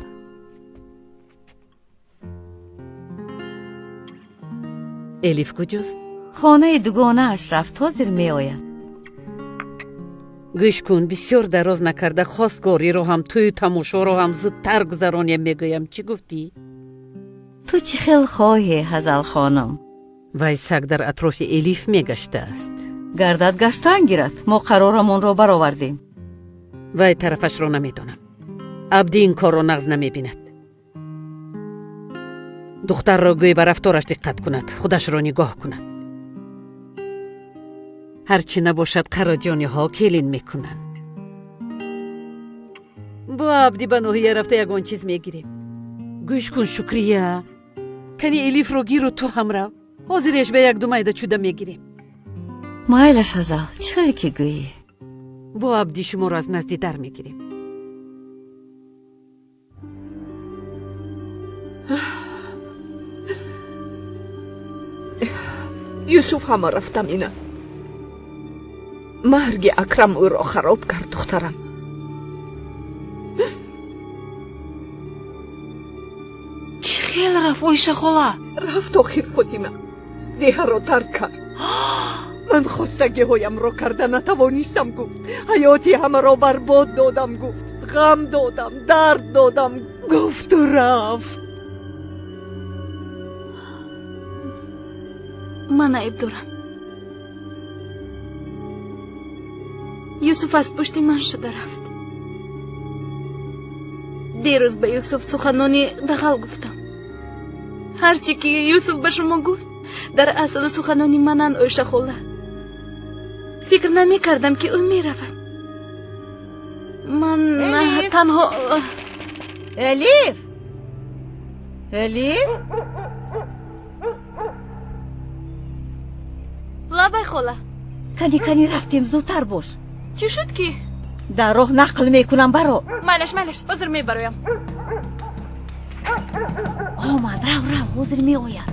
Элиф куҷост? Хонаи дугонааш рафт, ҳозир меояд. Гӯш кун, бисёр дароз накарда хостгориро ҳам, тӯю тамошоро ҳам зудтар гузаронем, мегӯям. Чӣ гуфтӣ? Ту чӣ хел хоҳӣ, Ҳазал хонум? Вай саг дар атрофи Элиф мегаштааст. Гардад, гаштан гирад, мо қарорамонро баровардем. Вай тарафашро намедонам. Абди ин корро нағз намебинад. Духтарро гӯй ба рафтораш диққат кунад, худашро нигоҳ кунад. Ҳарчи набошад, қараҷониҳо келин мекунанд. Бо Абди ба ноҳия рафта ягон чиз мегирем. Гӯш кун, Шукрия, кани Элифро гиру ту ҳам рав. Ҳозиреш ба якду майда чуда мегирем. Майлаш, Ҳазал, чӣ хеле ки гӯӣ. Бо Абди шуморо аз назди дар мегирем. Юсуф ҳама рафт, Амина. Марги Акрам ӯро хароб кард, духтарам. Чӣ хел рафт, Оиша хола? Рафт охир, Фотима. Деҳаро тарк кард. Ман хостагиҳоямро карда натавонистам, гуфт. Ҳаёти ҳамаро барбод додам, гуфт. Ғам додам, дард додам, гуфту рафт. Ман айб дорам. Юсуф аз пушти ман шуда рафт. Дирӯз ба Юсуф суханони дағал гуфтам. Ҳарчи ки Юсуф ба шумо гуфт, дар асл суханони мананд, Оиша хола. Фикр намекардам, ки ӯ меравад. Ман танҳо Элиф! Элиф! Лабай, хола. Кани, кани, рафтем, зудтар бош. Чӣ шуд ки? Дар роҳ нақл мекунам, баро. Майлаш, майлаш, ҳозир мебароям. Омад, рав, рав, ҳозир меояд.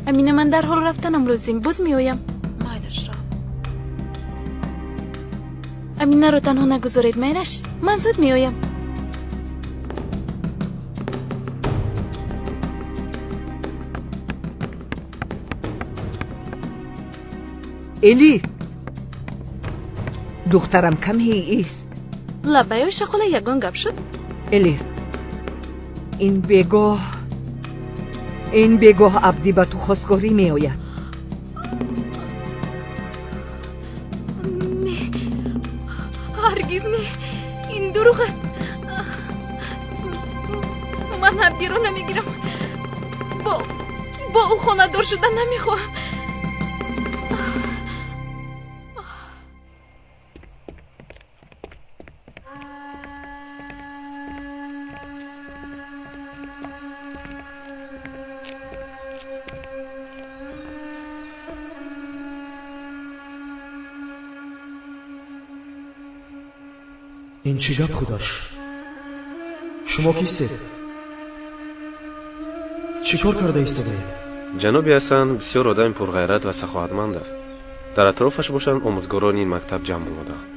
Амина, ман дарҳол рафтанам лозим, боз меоям. Майлаш, рав. Аминаро танҳо нагузоред, майлаш, ман зуд меоям. Элиф, духтарам, каме ист. Лабай, Оиша хола, ягон гап шуд? Элиф, ин бегоҳ Абдӣ ба ту хостгорӣ меояд. Не, ҳаргиз не, ин дурӯғ аст. Ман Абдиро намегирам. Бо ӯ хонадор шудан намехоҳам. Ин чӣ гап худаш? Шумо кистед? Чӣ кор карда истодаед? Ҷаноби Ҳасан бисёр одами пурғайрат ва саховатманд аст. Дар атрофаш бошанд омӯзгорони ин мактаб ҷамъ омадаанд.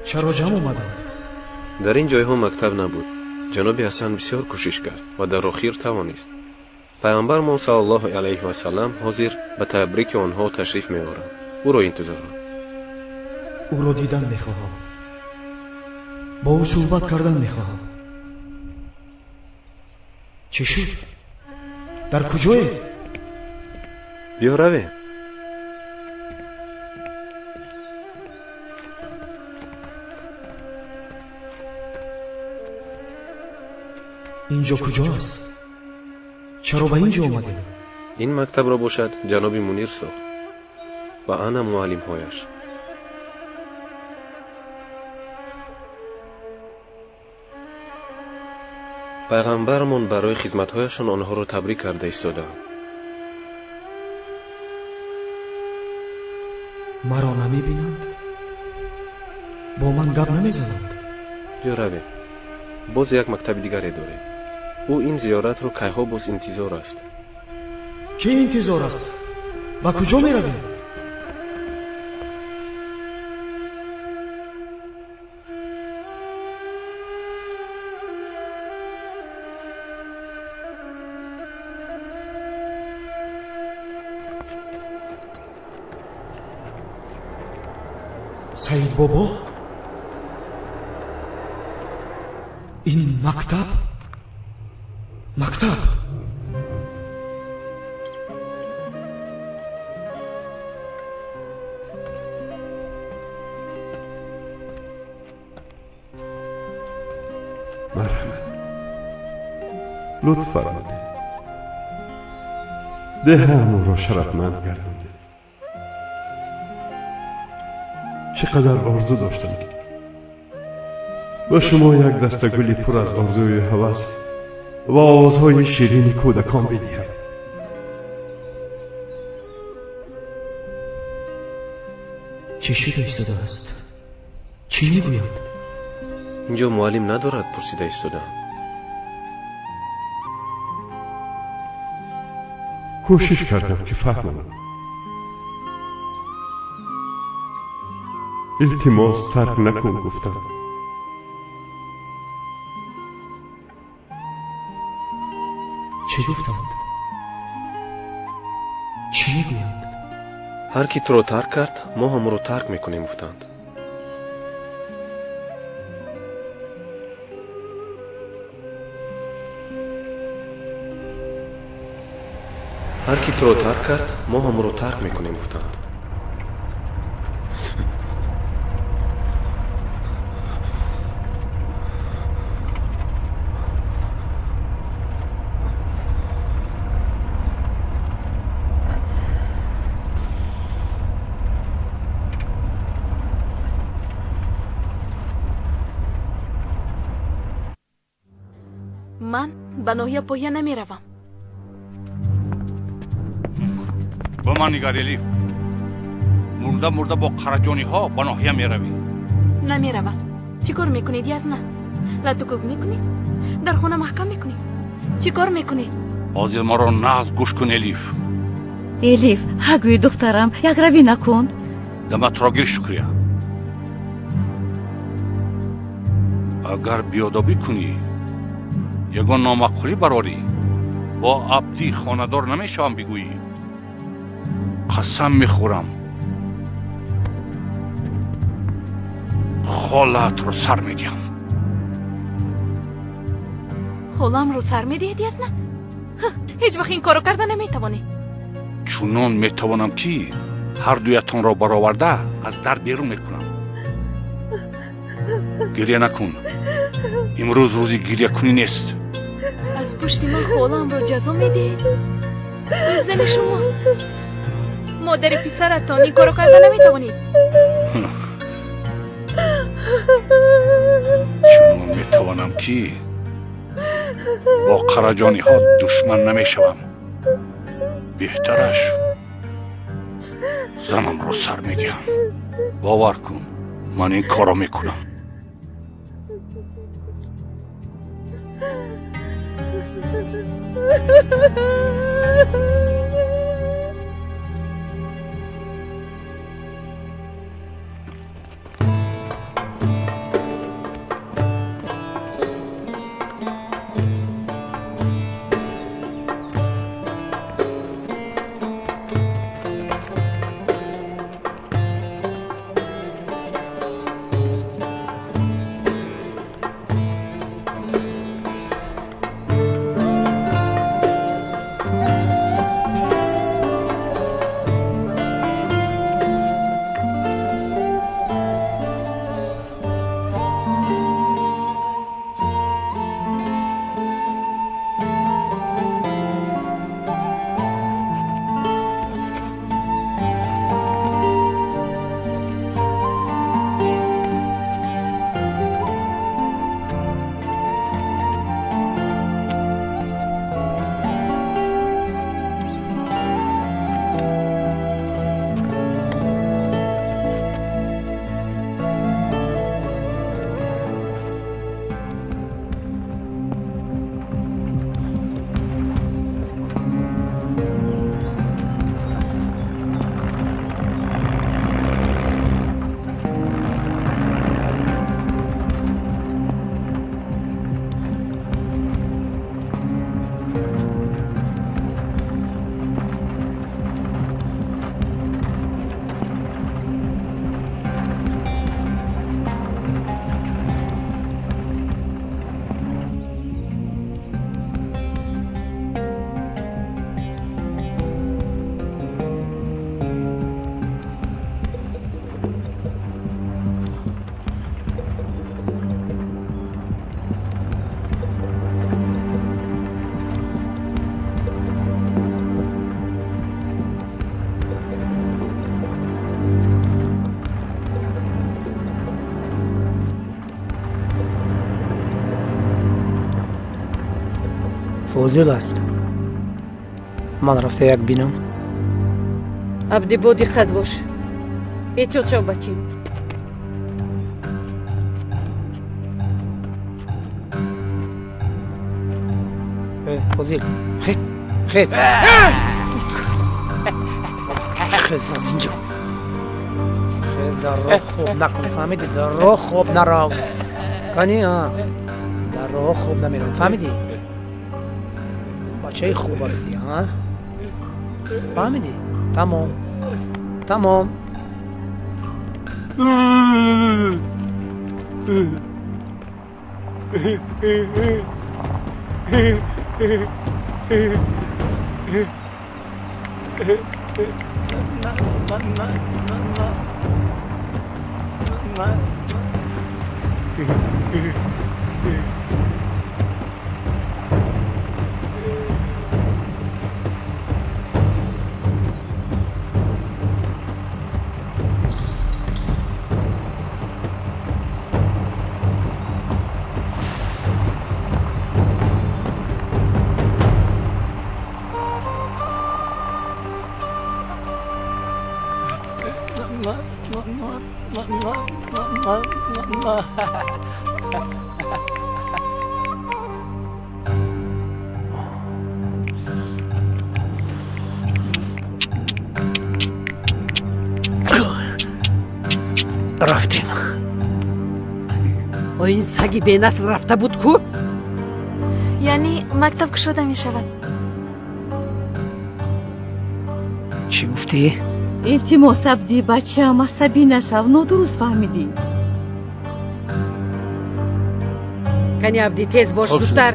Чаро ҷамъ омаданд? Дар ин ҷойҳо мактаб набуд. Ҷаноби Ҳасан бисёр кӯшиш кард ва дар охир тавонист. Пайғамбармон саллаллоҳу алайҳи васаллам ҳозир ба табрики онҳо ташриф меоранд. Ӯро интизоранд. Ӯро дидан мехоҳам. Бо ӯ суҳбат кардан мехоҳам. Чӣ шуд? Дар куҷоед? Биё равем. Инҷо куҷо аст? Чаро ба инҷо омадем? Ин мактабро бошад ҷаноби Мунир сохт ва ана муаллимҳояш. Пайғамбармон барои хизматҳояшон онҳоро табрик карда истодаанд. Маро намебинанд? Бо ман гап намезананд? Биё равем. Боз як мактаби дигаре дорем. Ӯ ин зиёратро кайҳо боз интизор аст. Кӣ интизор аст? Ба куҷо меравем? Саид бобо? Ин мактаб? Мактаб? Марҳамат, лутф фармудед. Деҳаамонро шарафманд гардондед. Чӣ қадар орзу доштам, ки ба шумо як даста гули пур аз орзую ҳавас ва овозҳои ширини кӯдакон бидиҳам. Чӣ шуда истодааст? Чӣ мегӯянд? Инҷо муаллим надорад, пурсида истодаам. Кӯшиш кардам, ки фаҳмам. Илтимос, тарк накун, гуфтам. Чӣ гуфтанд? Чӣ мегӯянд? Ҳар ки туро тарк кард, мо ҳамонро тарк мекунем, гуфтанд. Ҳар ки туро тарк кард, мо ҳамонро тарк мекунем, гуфтанд. Ман ба ноҳия поя намеравам. Ба ман нигар, Элиф. Мурда мурда бо қараҷониҳо ба ноҳия меравӣ. Намеравам. Чӣ кор мекунед, Язна? Латукӯб мекунед? Дар хона маҳкам мекунед? Чӣ кор мекунед? Ҳозир маро нағз гӯш кун, Элиф. Элиф, ҳагӯи духтарам, якравӣ накун. Даматро гир, Шукрия. Агар биёдобӣ кунӣ, ягон номаъқулӣ барорӣ, бо Абдӣ хонадор намешавам бигӯӣ. Қасам мехӯрам, холаатро сар медиҳам. Холамро сар медиҳед, Ясна? Ҳеҷ вақт ин корро карда наметавонед. Чунон метавонам, ки ҳар дуятонро бароварда аз дар берун мекунам. Гиря накун. Имрӯз рӯзи гирякунӣ нест. Аз пушти ман холамро ҷазо медиҳед? Ӯ зани шумост. Модари писаратон, ин корро карда наметавонед. Чунон метавонам, ки бо қараҷониҳо душман намешавам. Беҳтараш занамро сар медиҳам. Бовар кун, ман ин корро мекунам. Фозил аст. Ман рафта як бинам. Абди, бо диққат бош. Эҳтиёт шав, бачим. Фозил, хез, хез. Хез аз инҷо. Хез, дар роҳ хоб накун, фаҳмидӣ? Дар роҳ хоб нарав. Кани, дар роҳ хоб намерав, фаҳмидӣ? Бачаи хуб ҳастӣ, а? Фаҳмидӣ? Тамом. Тамом. Рафтем. О, ин саги бенасл рафта буд ку? Яъне мактаб кушода мешавад. Чӣ гуфтӣ? Илтимос, Абдӣ, бачаам, асабӣ нашав, нодуруст фаҳмидӣ. Кани Абдӣ, тез бош, зудтар.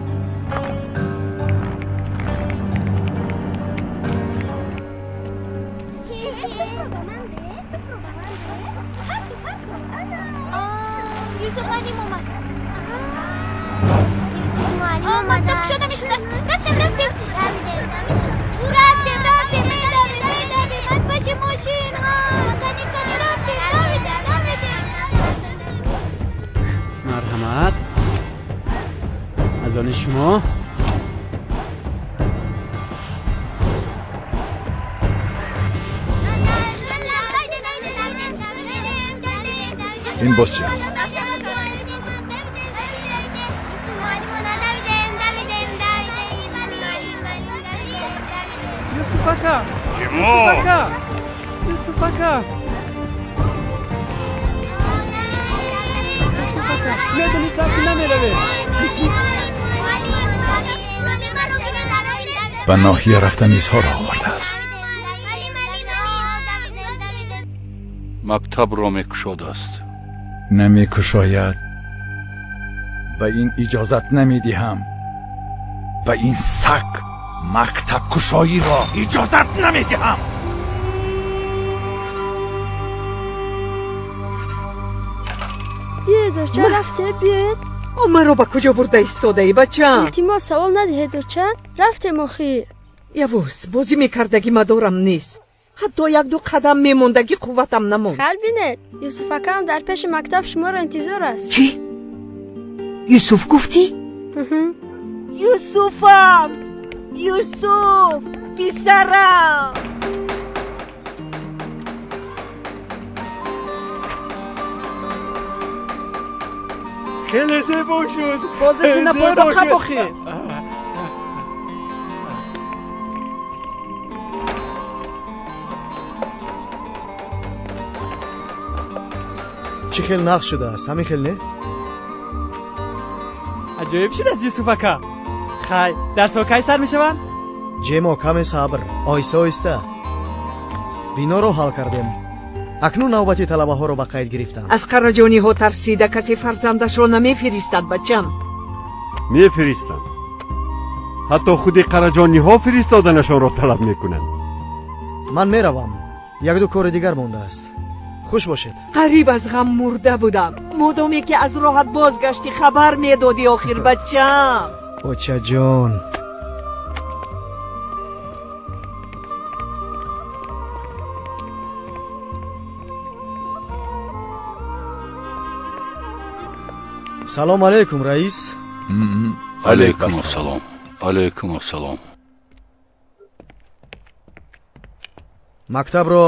Мактаб кушода мешудааст. Рафтем, рафтем. Рафтем, рафтем, медавем, медавем. Аз паши мошин. Кани, кани, рафтем, давидем, давидем. Марҳамат. Аз они шумо. Ин боз чи аст? Юсуф ака! Юсуф ака! Юсуф ака! Юсуф ака! Медонистам, ки намеравед. Ба ноҳия рафта мизҳоро овардааст. Мактабро мекушодааст. Намекушояд. Ба ин иҷозат намедиҳам. Ба ин саг мактабкушоиро иҷозат намедиҳам. Биёед, доча, рафте, биёед. Маро ба куҷо бурда истодаӣ, бачаам? Илтимос, савол надиҳед, доча. Рафтем охир. Явуз, бозӣ мекардагӣ мадорам нест. Ҳатто як-ду қадам мемондагӣ қувватам намонд. Хал бинед, Юсуф акам дар пеши мактаб шуморо интизор аст. Чӣ? Юсуф гуфтӣ? Юсуфам! Юсуф, писарам! Хеле зебо шуд. Бозе зинапоеро қаб охир. Чӣ хел нағз шудааст, ҳамин хел не? Аҷоиб шудааст, Юсуф ака. Хай, дарсҳо кай сар мешаванд? Ҷемо, каме сабр, оҳиста оҳиста. Биноро ҳал кардем. Акнун навбати талабаҳоро ба қайд гирифтам. Аз қараҷониҳо тарсида касе фарзандашро намефиристад, бачам. Мефиристанд. Ҳатто худи қараҷониҳо фиристоданашонро талаб мекунанд. Ман меравам. Як-ду кори дигар мондааст. Хуш бошед. Қариб аз ғам мурда будам. Модоме ки аз роҳат бозгаштӣ, хабар медодӣ охир, бачам. Очаҷон. Салом алейкум, раис. Алейкум ассалом. Алейкум ассалом. Мактабро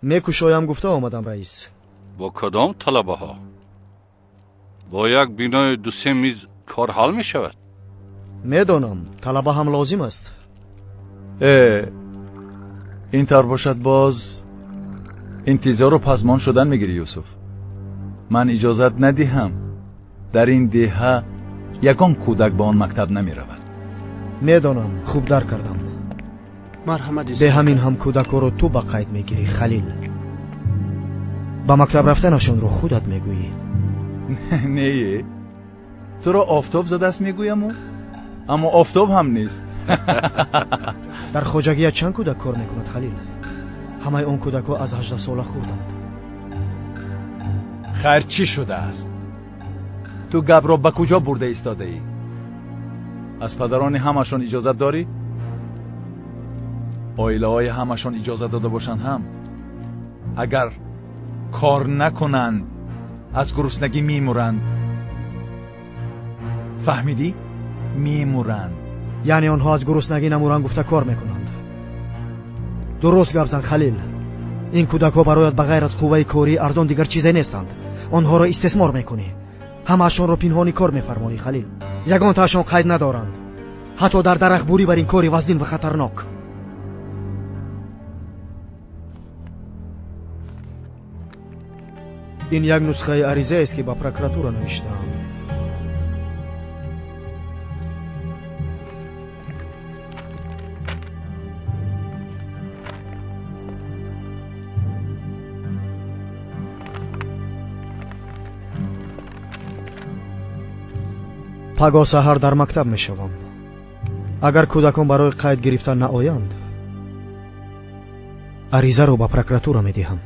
мекушоям гуфта омадам, раис. Бо кадом талабаҳо? Бо як бинои ду-се миз кор ҳал мешавад? Медонам, талаба ҳам лозим аст. Ин тавр бошад, боз интизору пазмон шудан мегирӣ, Юсуф. Ман иҷозат надиҳам. Дар ин деҳа ягон кӯдак ба он мактаб намеравад. Медонам, хуб дарк кардам. Марҳамат, Юсуф. Бе ҳамин ҳам кӯдакҳоро ту ба қайд мегирӣ, Халил. Ба мактаб рафтанашонро худат мегӯӣ. Не, туро офтоб задааст мегӯяму, аммо офтоб ҳам нест. Дар хоҷагият чанд кӯдак кор мекунад, Халил? Ҳамаи он кӯдакҳо аз 18 сола хурданд. Хайр, чӣ шудааст? Ту гапро ба куҷо бурда истодаӣ? Аз падарони ҳамашон иҷозат дорӣ? Оилаҳои ҳамашон иҷозат дода бошанд ҳам, агар кор накунанд, аз гуруснагӣ мемуранд. Фаҳмидӣ? Мемуранд. Яъне онҳо аз гуруснагӣ намуранд гуфта кор мекунанд. Дуруст гап зан, Халил. Ин кӯдакҳо барояд ба ғайр аз қувваи кории арзон дигар чизе нестанд. Онҳоро истисмор мекунӣ. Ҳамаашонро пинҳонӣ кор мефармоӣ, Халил. Ягонтаашон қайд надоранд. Ҳатто дар дарахтбурӣ бар ин кори вазнин ва хатарнок. Ин як нусхаи аризаест, ки ба прокуратура навиштаам. Пагоҳ саҳар дар мактаб мешавам. Агар кӯдакон барои қайд гирифтан наоянд, аризаро ба прокуратура медиҳам.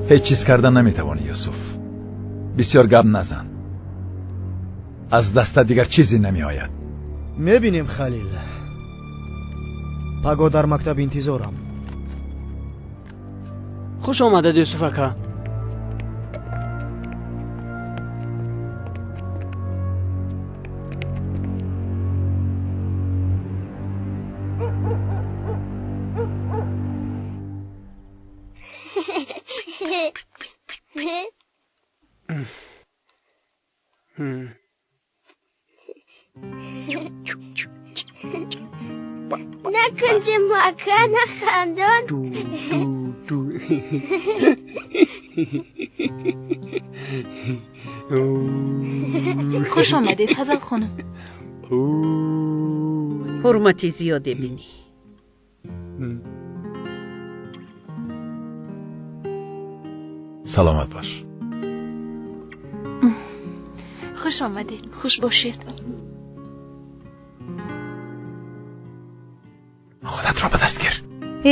Ҳеҷ чиз карда наметавонӣ, Юсуф. Бисёр гап назан. Аз даста дигар чизе намеояд. Мебинем, Халил. Пагоҳ дар мактаб интизорам. Хуш омадед, Юсуф ака. Накун ҷимо ака, нахандон. Хуш омадед, Ҳазал хонум. Ҳурмати зиёде бинӣ. Саломат бош. Хуш омадед, хуш бошед. Худатро ба даст гир.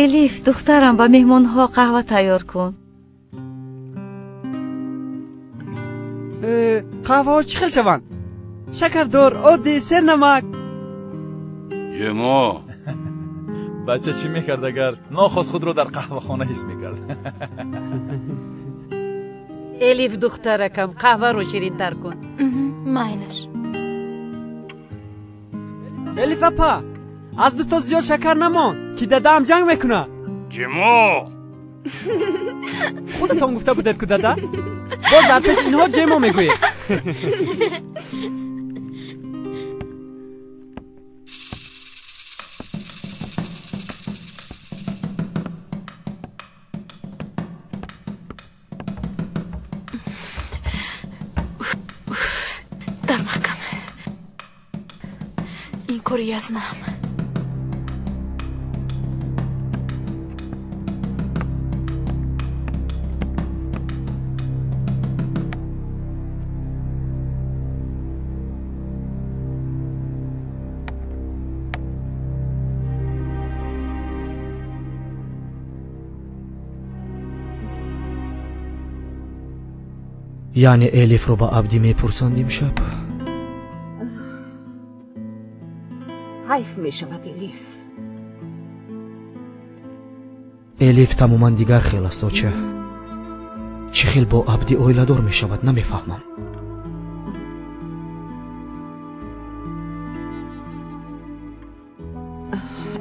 Элиф, духтарам, ба меҳмонҳо қаҳва тайёр кун. Қаҳваҳо чӣ хел шаванд? Шакардор, оддӣ, сернамак. Ҷимо. Бача чӣ мекард, агар нохост худро дар қаҳвахона ҳис мекард? Элиф, духтаракам, қаҳваро ширинтар кун. Майлаш. Элиф апа, аз дуто зиёд шакар намон, ки дадаам ҷанг мекунад. Ҷимо! Худатон гуфта будед ку, дада? Боз дар пеши инҳо ҷемо мегӯед. Дар маҳкам. Ин кори язнам. Яъне Элифро ба Абдӣ мепурсанд имшаб? Ҳайф мешавад, Элиф. Элиф тамоман дигар хел аст, оча. Чӣ хел бо Абдӣ оиладор мешавад, намефаҳмам.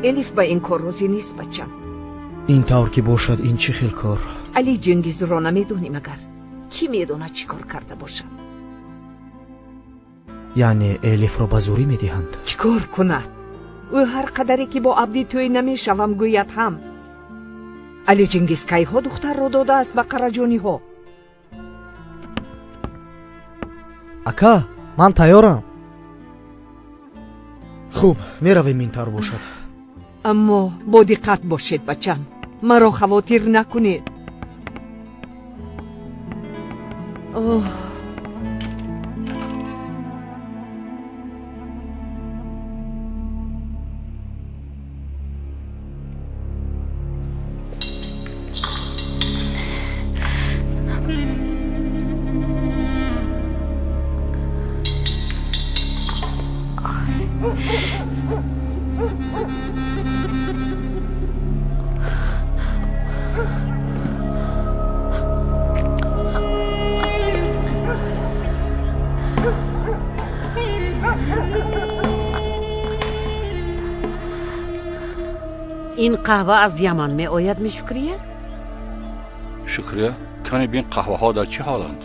Элиф ба ин кор розӣ нест, бачам. Ин тавр ки бошад, ин чӣ хел кор? Али Ҷингизро намедонӣ магар? Кӣ медонад чӣ кор карда бошад? Яъне Элифро ба зӯрӣ медиҳанд? Чӣ кор кунад? Ӯ ҳар қадаре ки бо Абдӣ тӯй намешавам гӯяд ҳам. Али Ҷингиз кайҳо духтарро додааст ба Қараҷониҳо? Ака, ман тайёрам. Хуб, меравем, ин тавр бошад. Аммо бо диққат бошед, бачам. Маро хавотир накунед. Оҳ. Ин қаҳва аз Яман меояд, ми Шукрия? Шукрия, кане бин қаҳваҳо дар чӣ ҳоланд?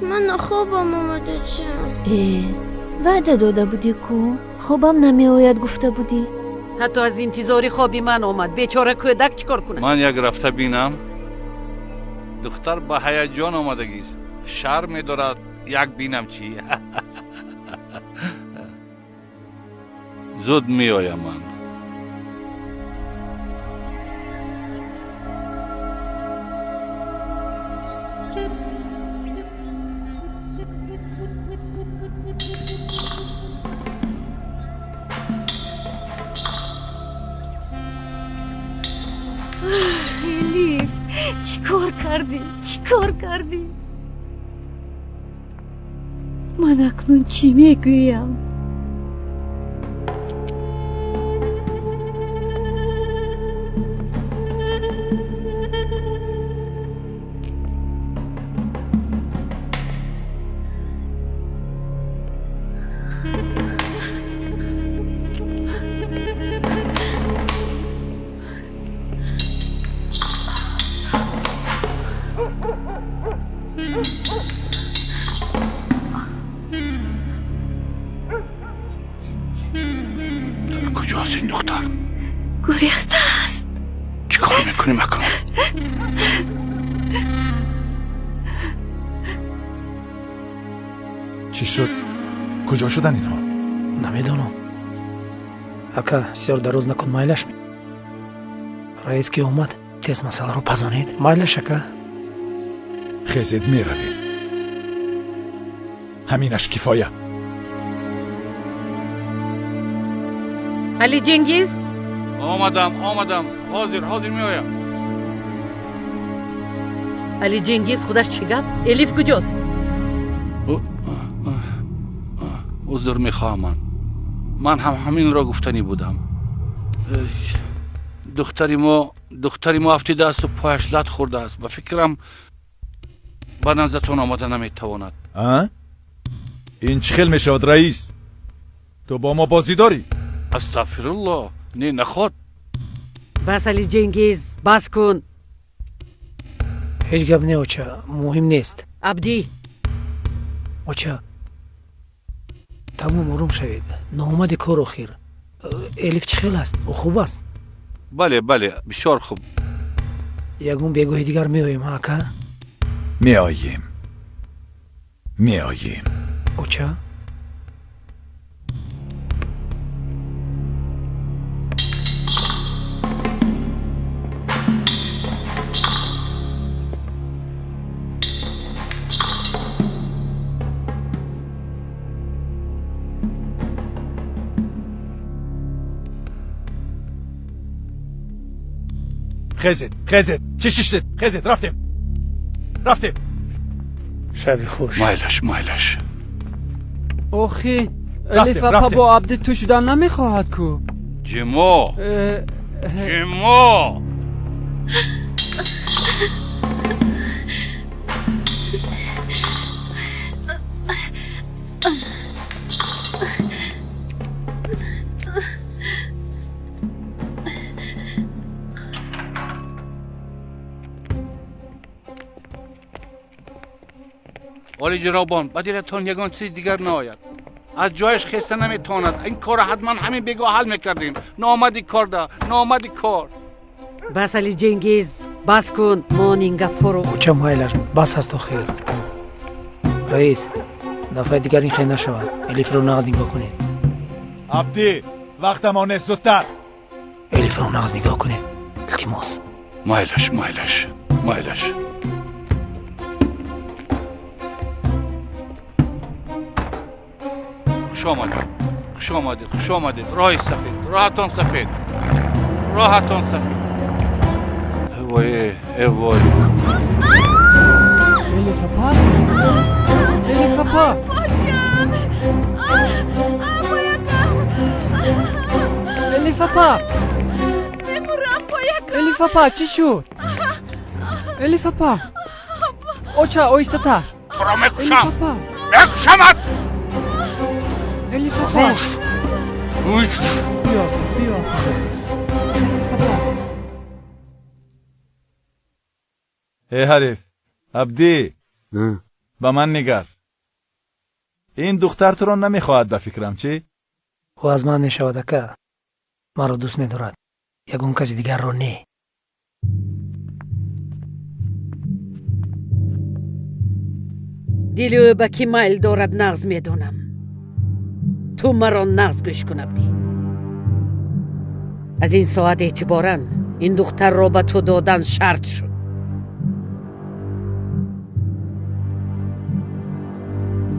Ман хобам омада, чам. Э, ваъда дода будӣ ку, хобам намеояд гуфта будӣ. Ҳатто аз интизори хоби ман омад. Бечора кӯдак чӣ кор кунад? Ман як рафта бинам. Духтар ба ҳаяҷон омадагист. Шарм медорад, як бинам чӣ. Зуд меоям ман. кор кардӣ? Чӣ кор кардӣ? Ман акнун чӣ мегӯям? Куҷо шудан инҳо? Намедонам. Ака, бисёр дароз накун, майлаш. Раис ки омад, тез масъаларо пазонед. Майлаш, ака. Хезед, меравем. Ҳаминаш кифоя. Али Ҷенгиз? Омадам, омадам. Ҳозир, ҳозир меоям. Али Ҷенгиз, худаш чӣ гап? Элиф куҷост? Узр мехоҳам, ман ҳам ҳаминро гуфтанӣ будам. Духтари мо афтидааст у пояш лат хӯрдааст. Ба фикрам ба наздатон омада наметавонад. Ин чӣ хел мешавад, раис? Ту бо мо бозӣ дорӣ? Астағфируллоҳ, не, наход. Бас, Али Ҷенгиз, бас кун. Ҳеҷ гап не, оча, муҳим нест. Абдӣ. Оча, тамом, ором шавед. Ноомади кор охир. Элиф чӣ хел аст? Ӯ хуб аст? Бале, бале, бисёр хуб. Ягон бегоҳи дигар меоем, ака? Меоем, меоем. Оча? Хезед, хезед, чӣ шиштед? Хезед, рафтем, рафтем. Шаби хуш. Майлаш, майлаш. Охи, Элиф апа бо Абди ту шудан намехоҳад ку? Ҷимо, Ҷимо. Оли ҷанобон, ба дилатон ягон чизи дигар наояд. Аз ҷояш хеста наметавонад. Ин корро ҳатман ҳамин бегоҳ ҳал мекардем. Ноомади корда, ноомади кор. Бас, Али Ҷенгиз, бас кун. Мон ин гапҳоро. Оча, майлаш, бас аст охир. Раис, дафъаи дигар ин хел нашавад. Элифро нағз нигоҳ кунед. Абдӣ, вақтамон нест, зудтар. Элифро нағз нигоҳ кунед, илтимос. Майлаш, майлаш, майлаш. Хуш омадед, хуш омадед, хуш омадед. Роҳи сафед, роҳатон сафед, роҳатон сафед. Вой, э вой. Элиф апа, Элиф апа. Элиф апа, Элиф апа, чӣ шуд? Элиф апа, оча, оҳистатар. Туро мекушам, мекушамат. Элиф апа. Биё, биё. Элиф апа. Э ҳариф, Абдӣ, ба ман нигар. Ин духтар туро намехоҳад, ба фикрам, чӣ? Ӯ аз ман мешавад, ака. Маро дӯст медорад. Ягон каси дигарро не. Дили ӯ ба кӣ майл дорад, нағз медонам. Ту маро нағз гӯш кун, Абдӣ. Аз ин соат эътиборан ин духтарро ба ту додан шарт шуд.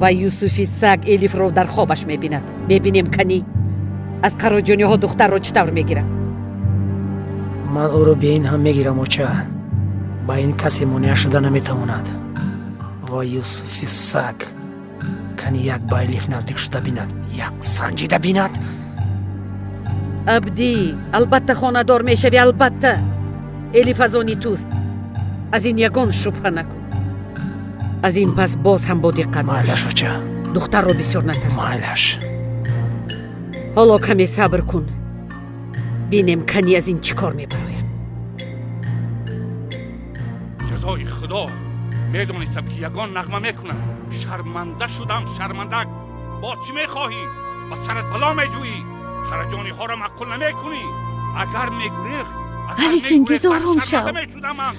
Ва Юсуфи саг Элифро дар хобаш мебинад. Мебинем, канӣ аз қароҷониҳо духтарро чӣ тавр мегиранд. Ман ӯро бе ин ҳам мегирам, оча. Ба ин касе монеа шуда наметавонад. Ва Юсуфи саг кани як ба Элиф наздик шуда бинад, як санҷида бинад. Абдӣ, албатта хонадор мешавӣ, албатта. Элиф аз они туст. Аз ин ягон шубҳа накун. Аз ин пас боз ҳам бо диққат бош. Майлаш, оча. Духтарро бисёр натарсон. Майлаш. Ҳоло каме сабр кун. Бинем кани аз ин чӣ кор мебарояд. Ҷазои Худо, медонистам ки ягон нағма мекунад. Шарманда шудам, шармандак. Боз чӣ мехоҳӣ? Ба сарат бало меҷӯӣ. Хараҷониҳоро маъқул намекунӣ. Агар мегурехт, агар Али Чингиз, мегурехт, ором шав. шарманда мешудам ман.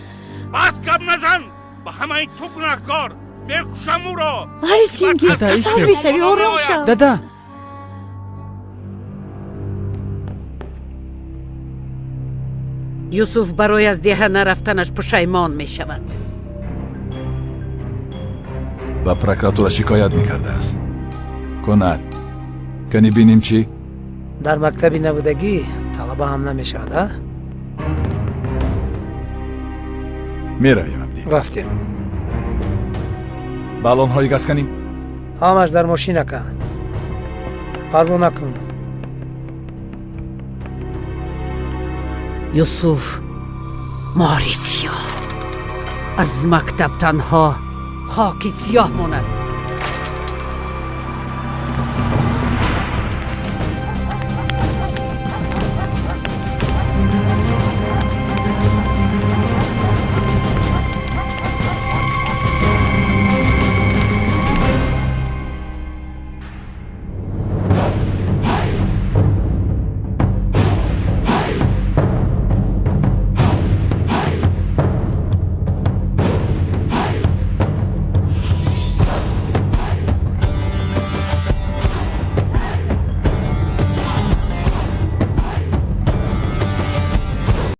Бас гап назан. Ба ҳамаи ту гунаҳкор. Мекушам ӯро. Али Чингиз, Дада, касал истед. мешавӣ, ором шав. Дада. Юсуф барои аз деҳа нарафтанаш пушаймон мешавад. Ба прокуратура шикоят мекардааст. Кунад. Кани бинем чӣ? Дар мактаби набудагӣ талаба ҳам намешавад, а? Меравем, Абдӣ. Рафтем. Баллонҳои газ канӣ? Ҳамаш дар мошин, ака. Парво накун. Юсуф мори сиёҳ. Аз мактаб танҳо хоки сиёҳ монад.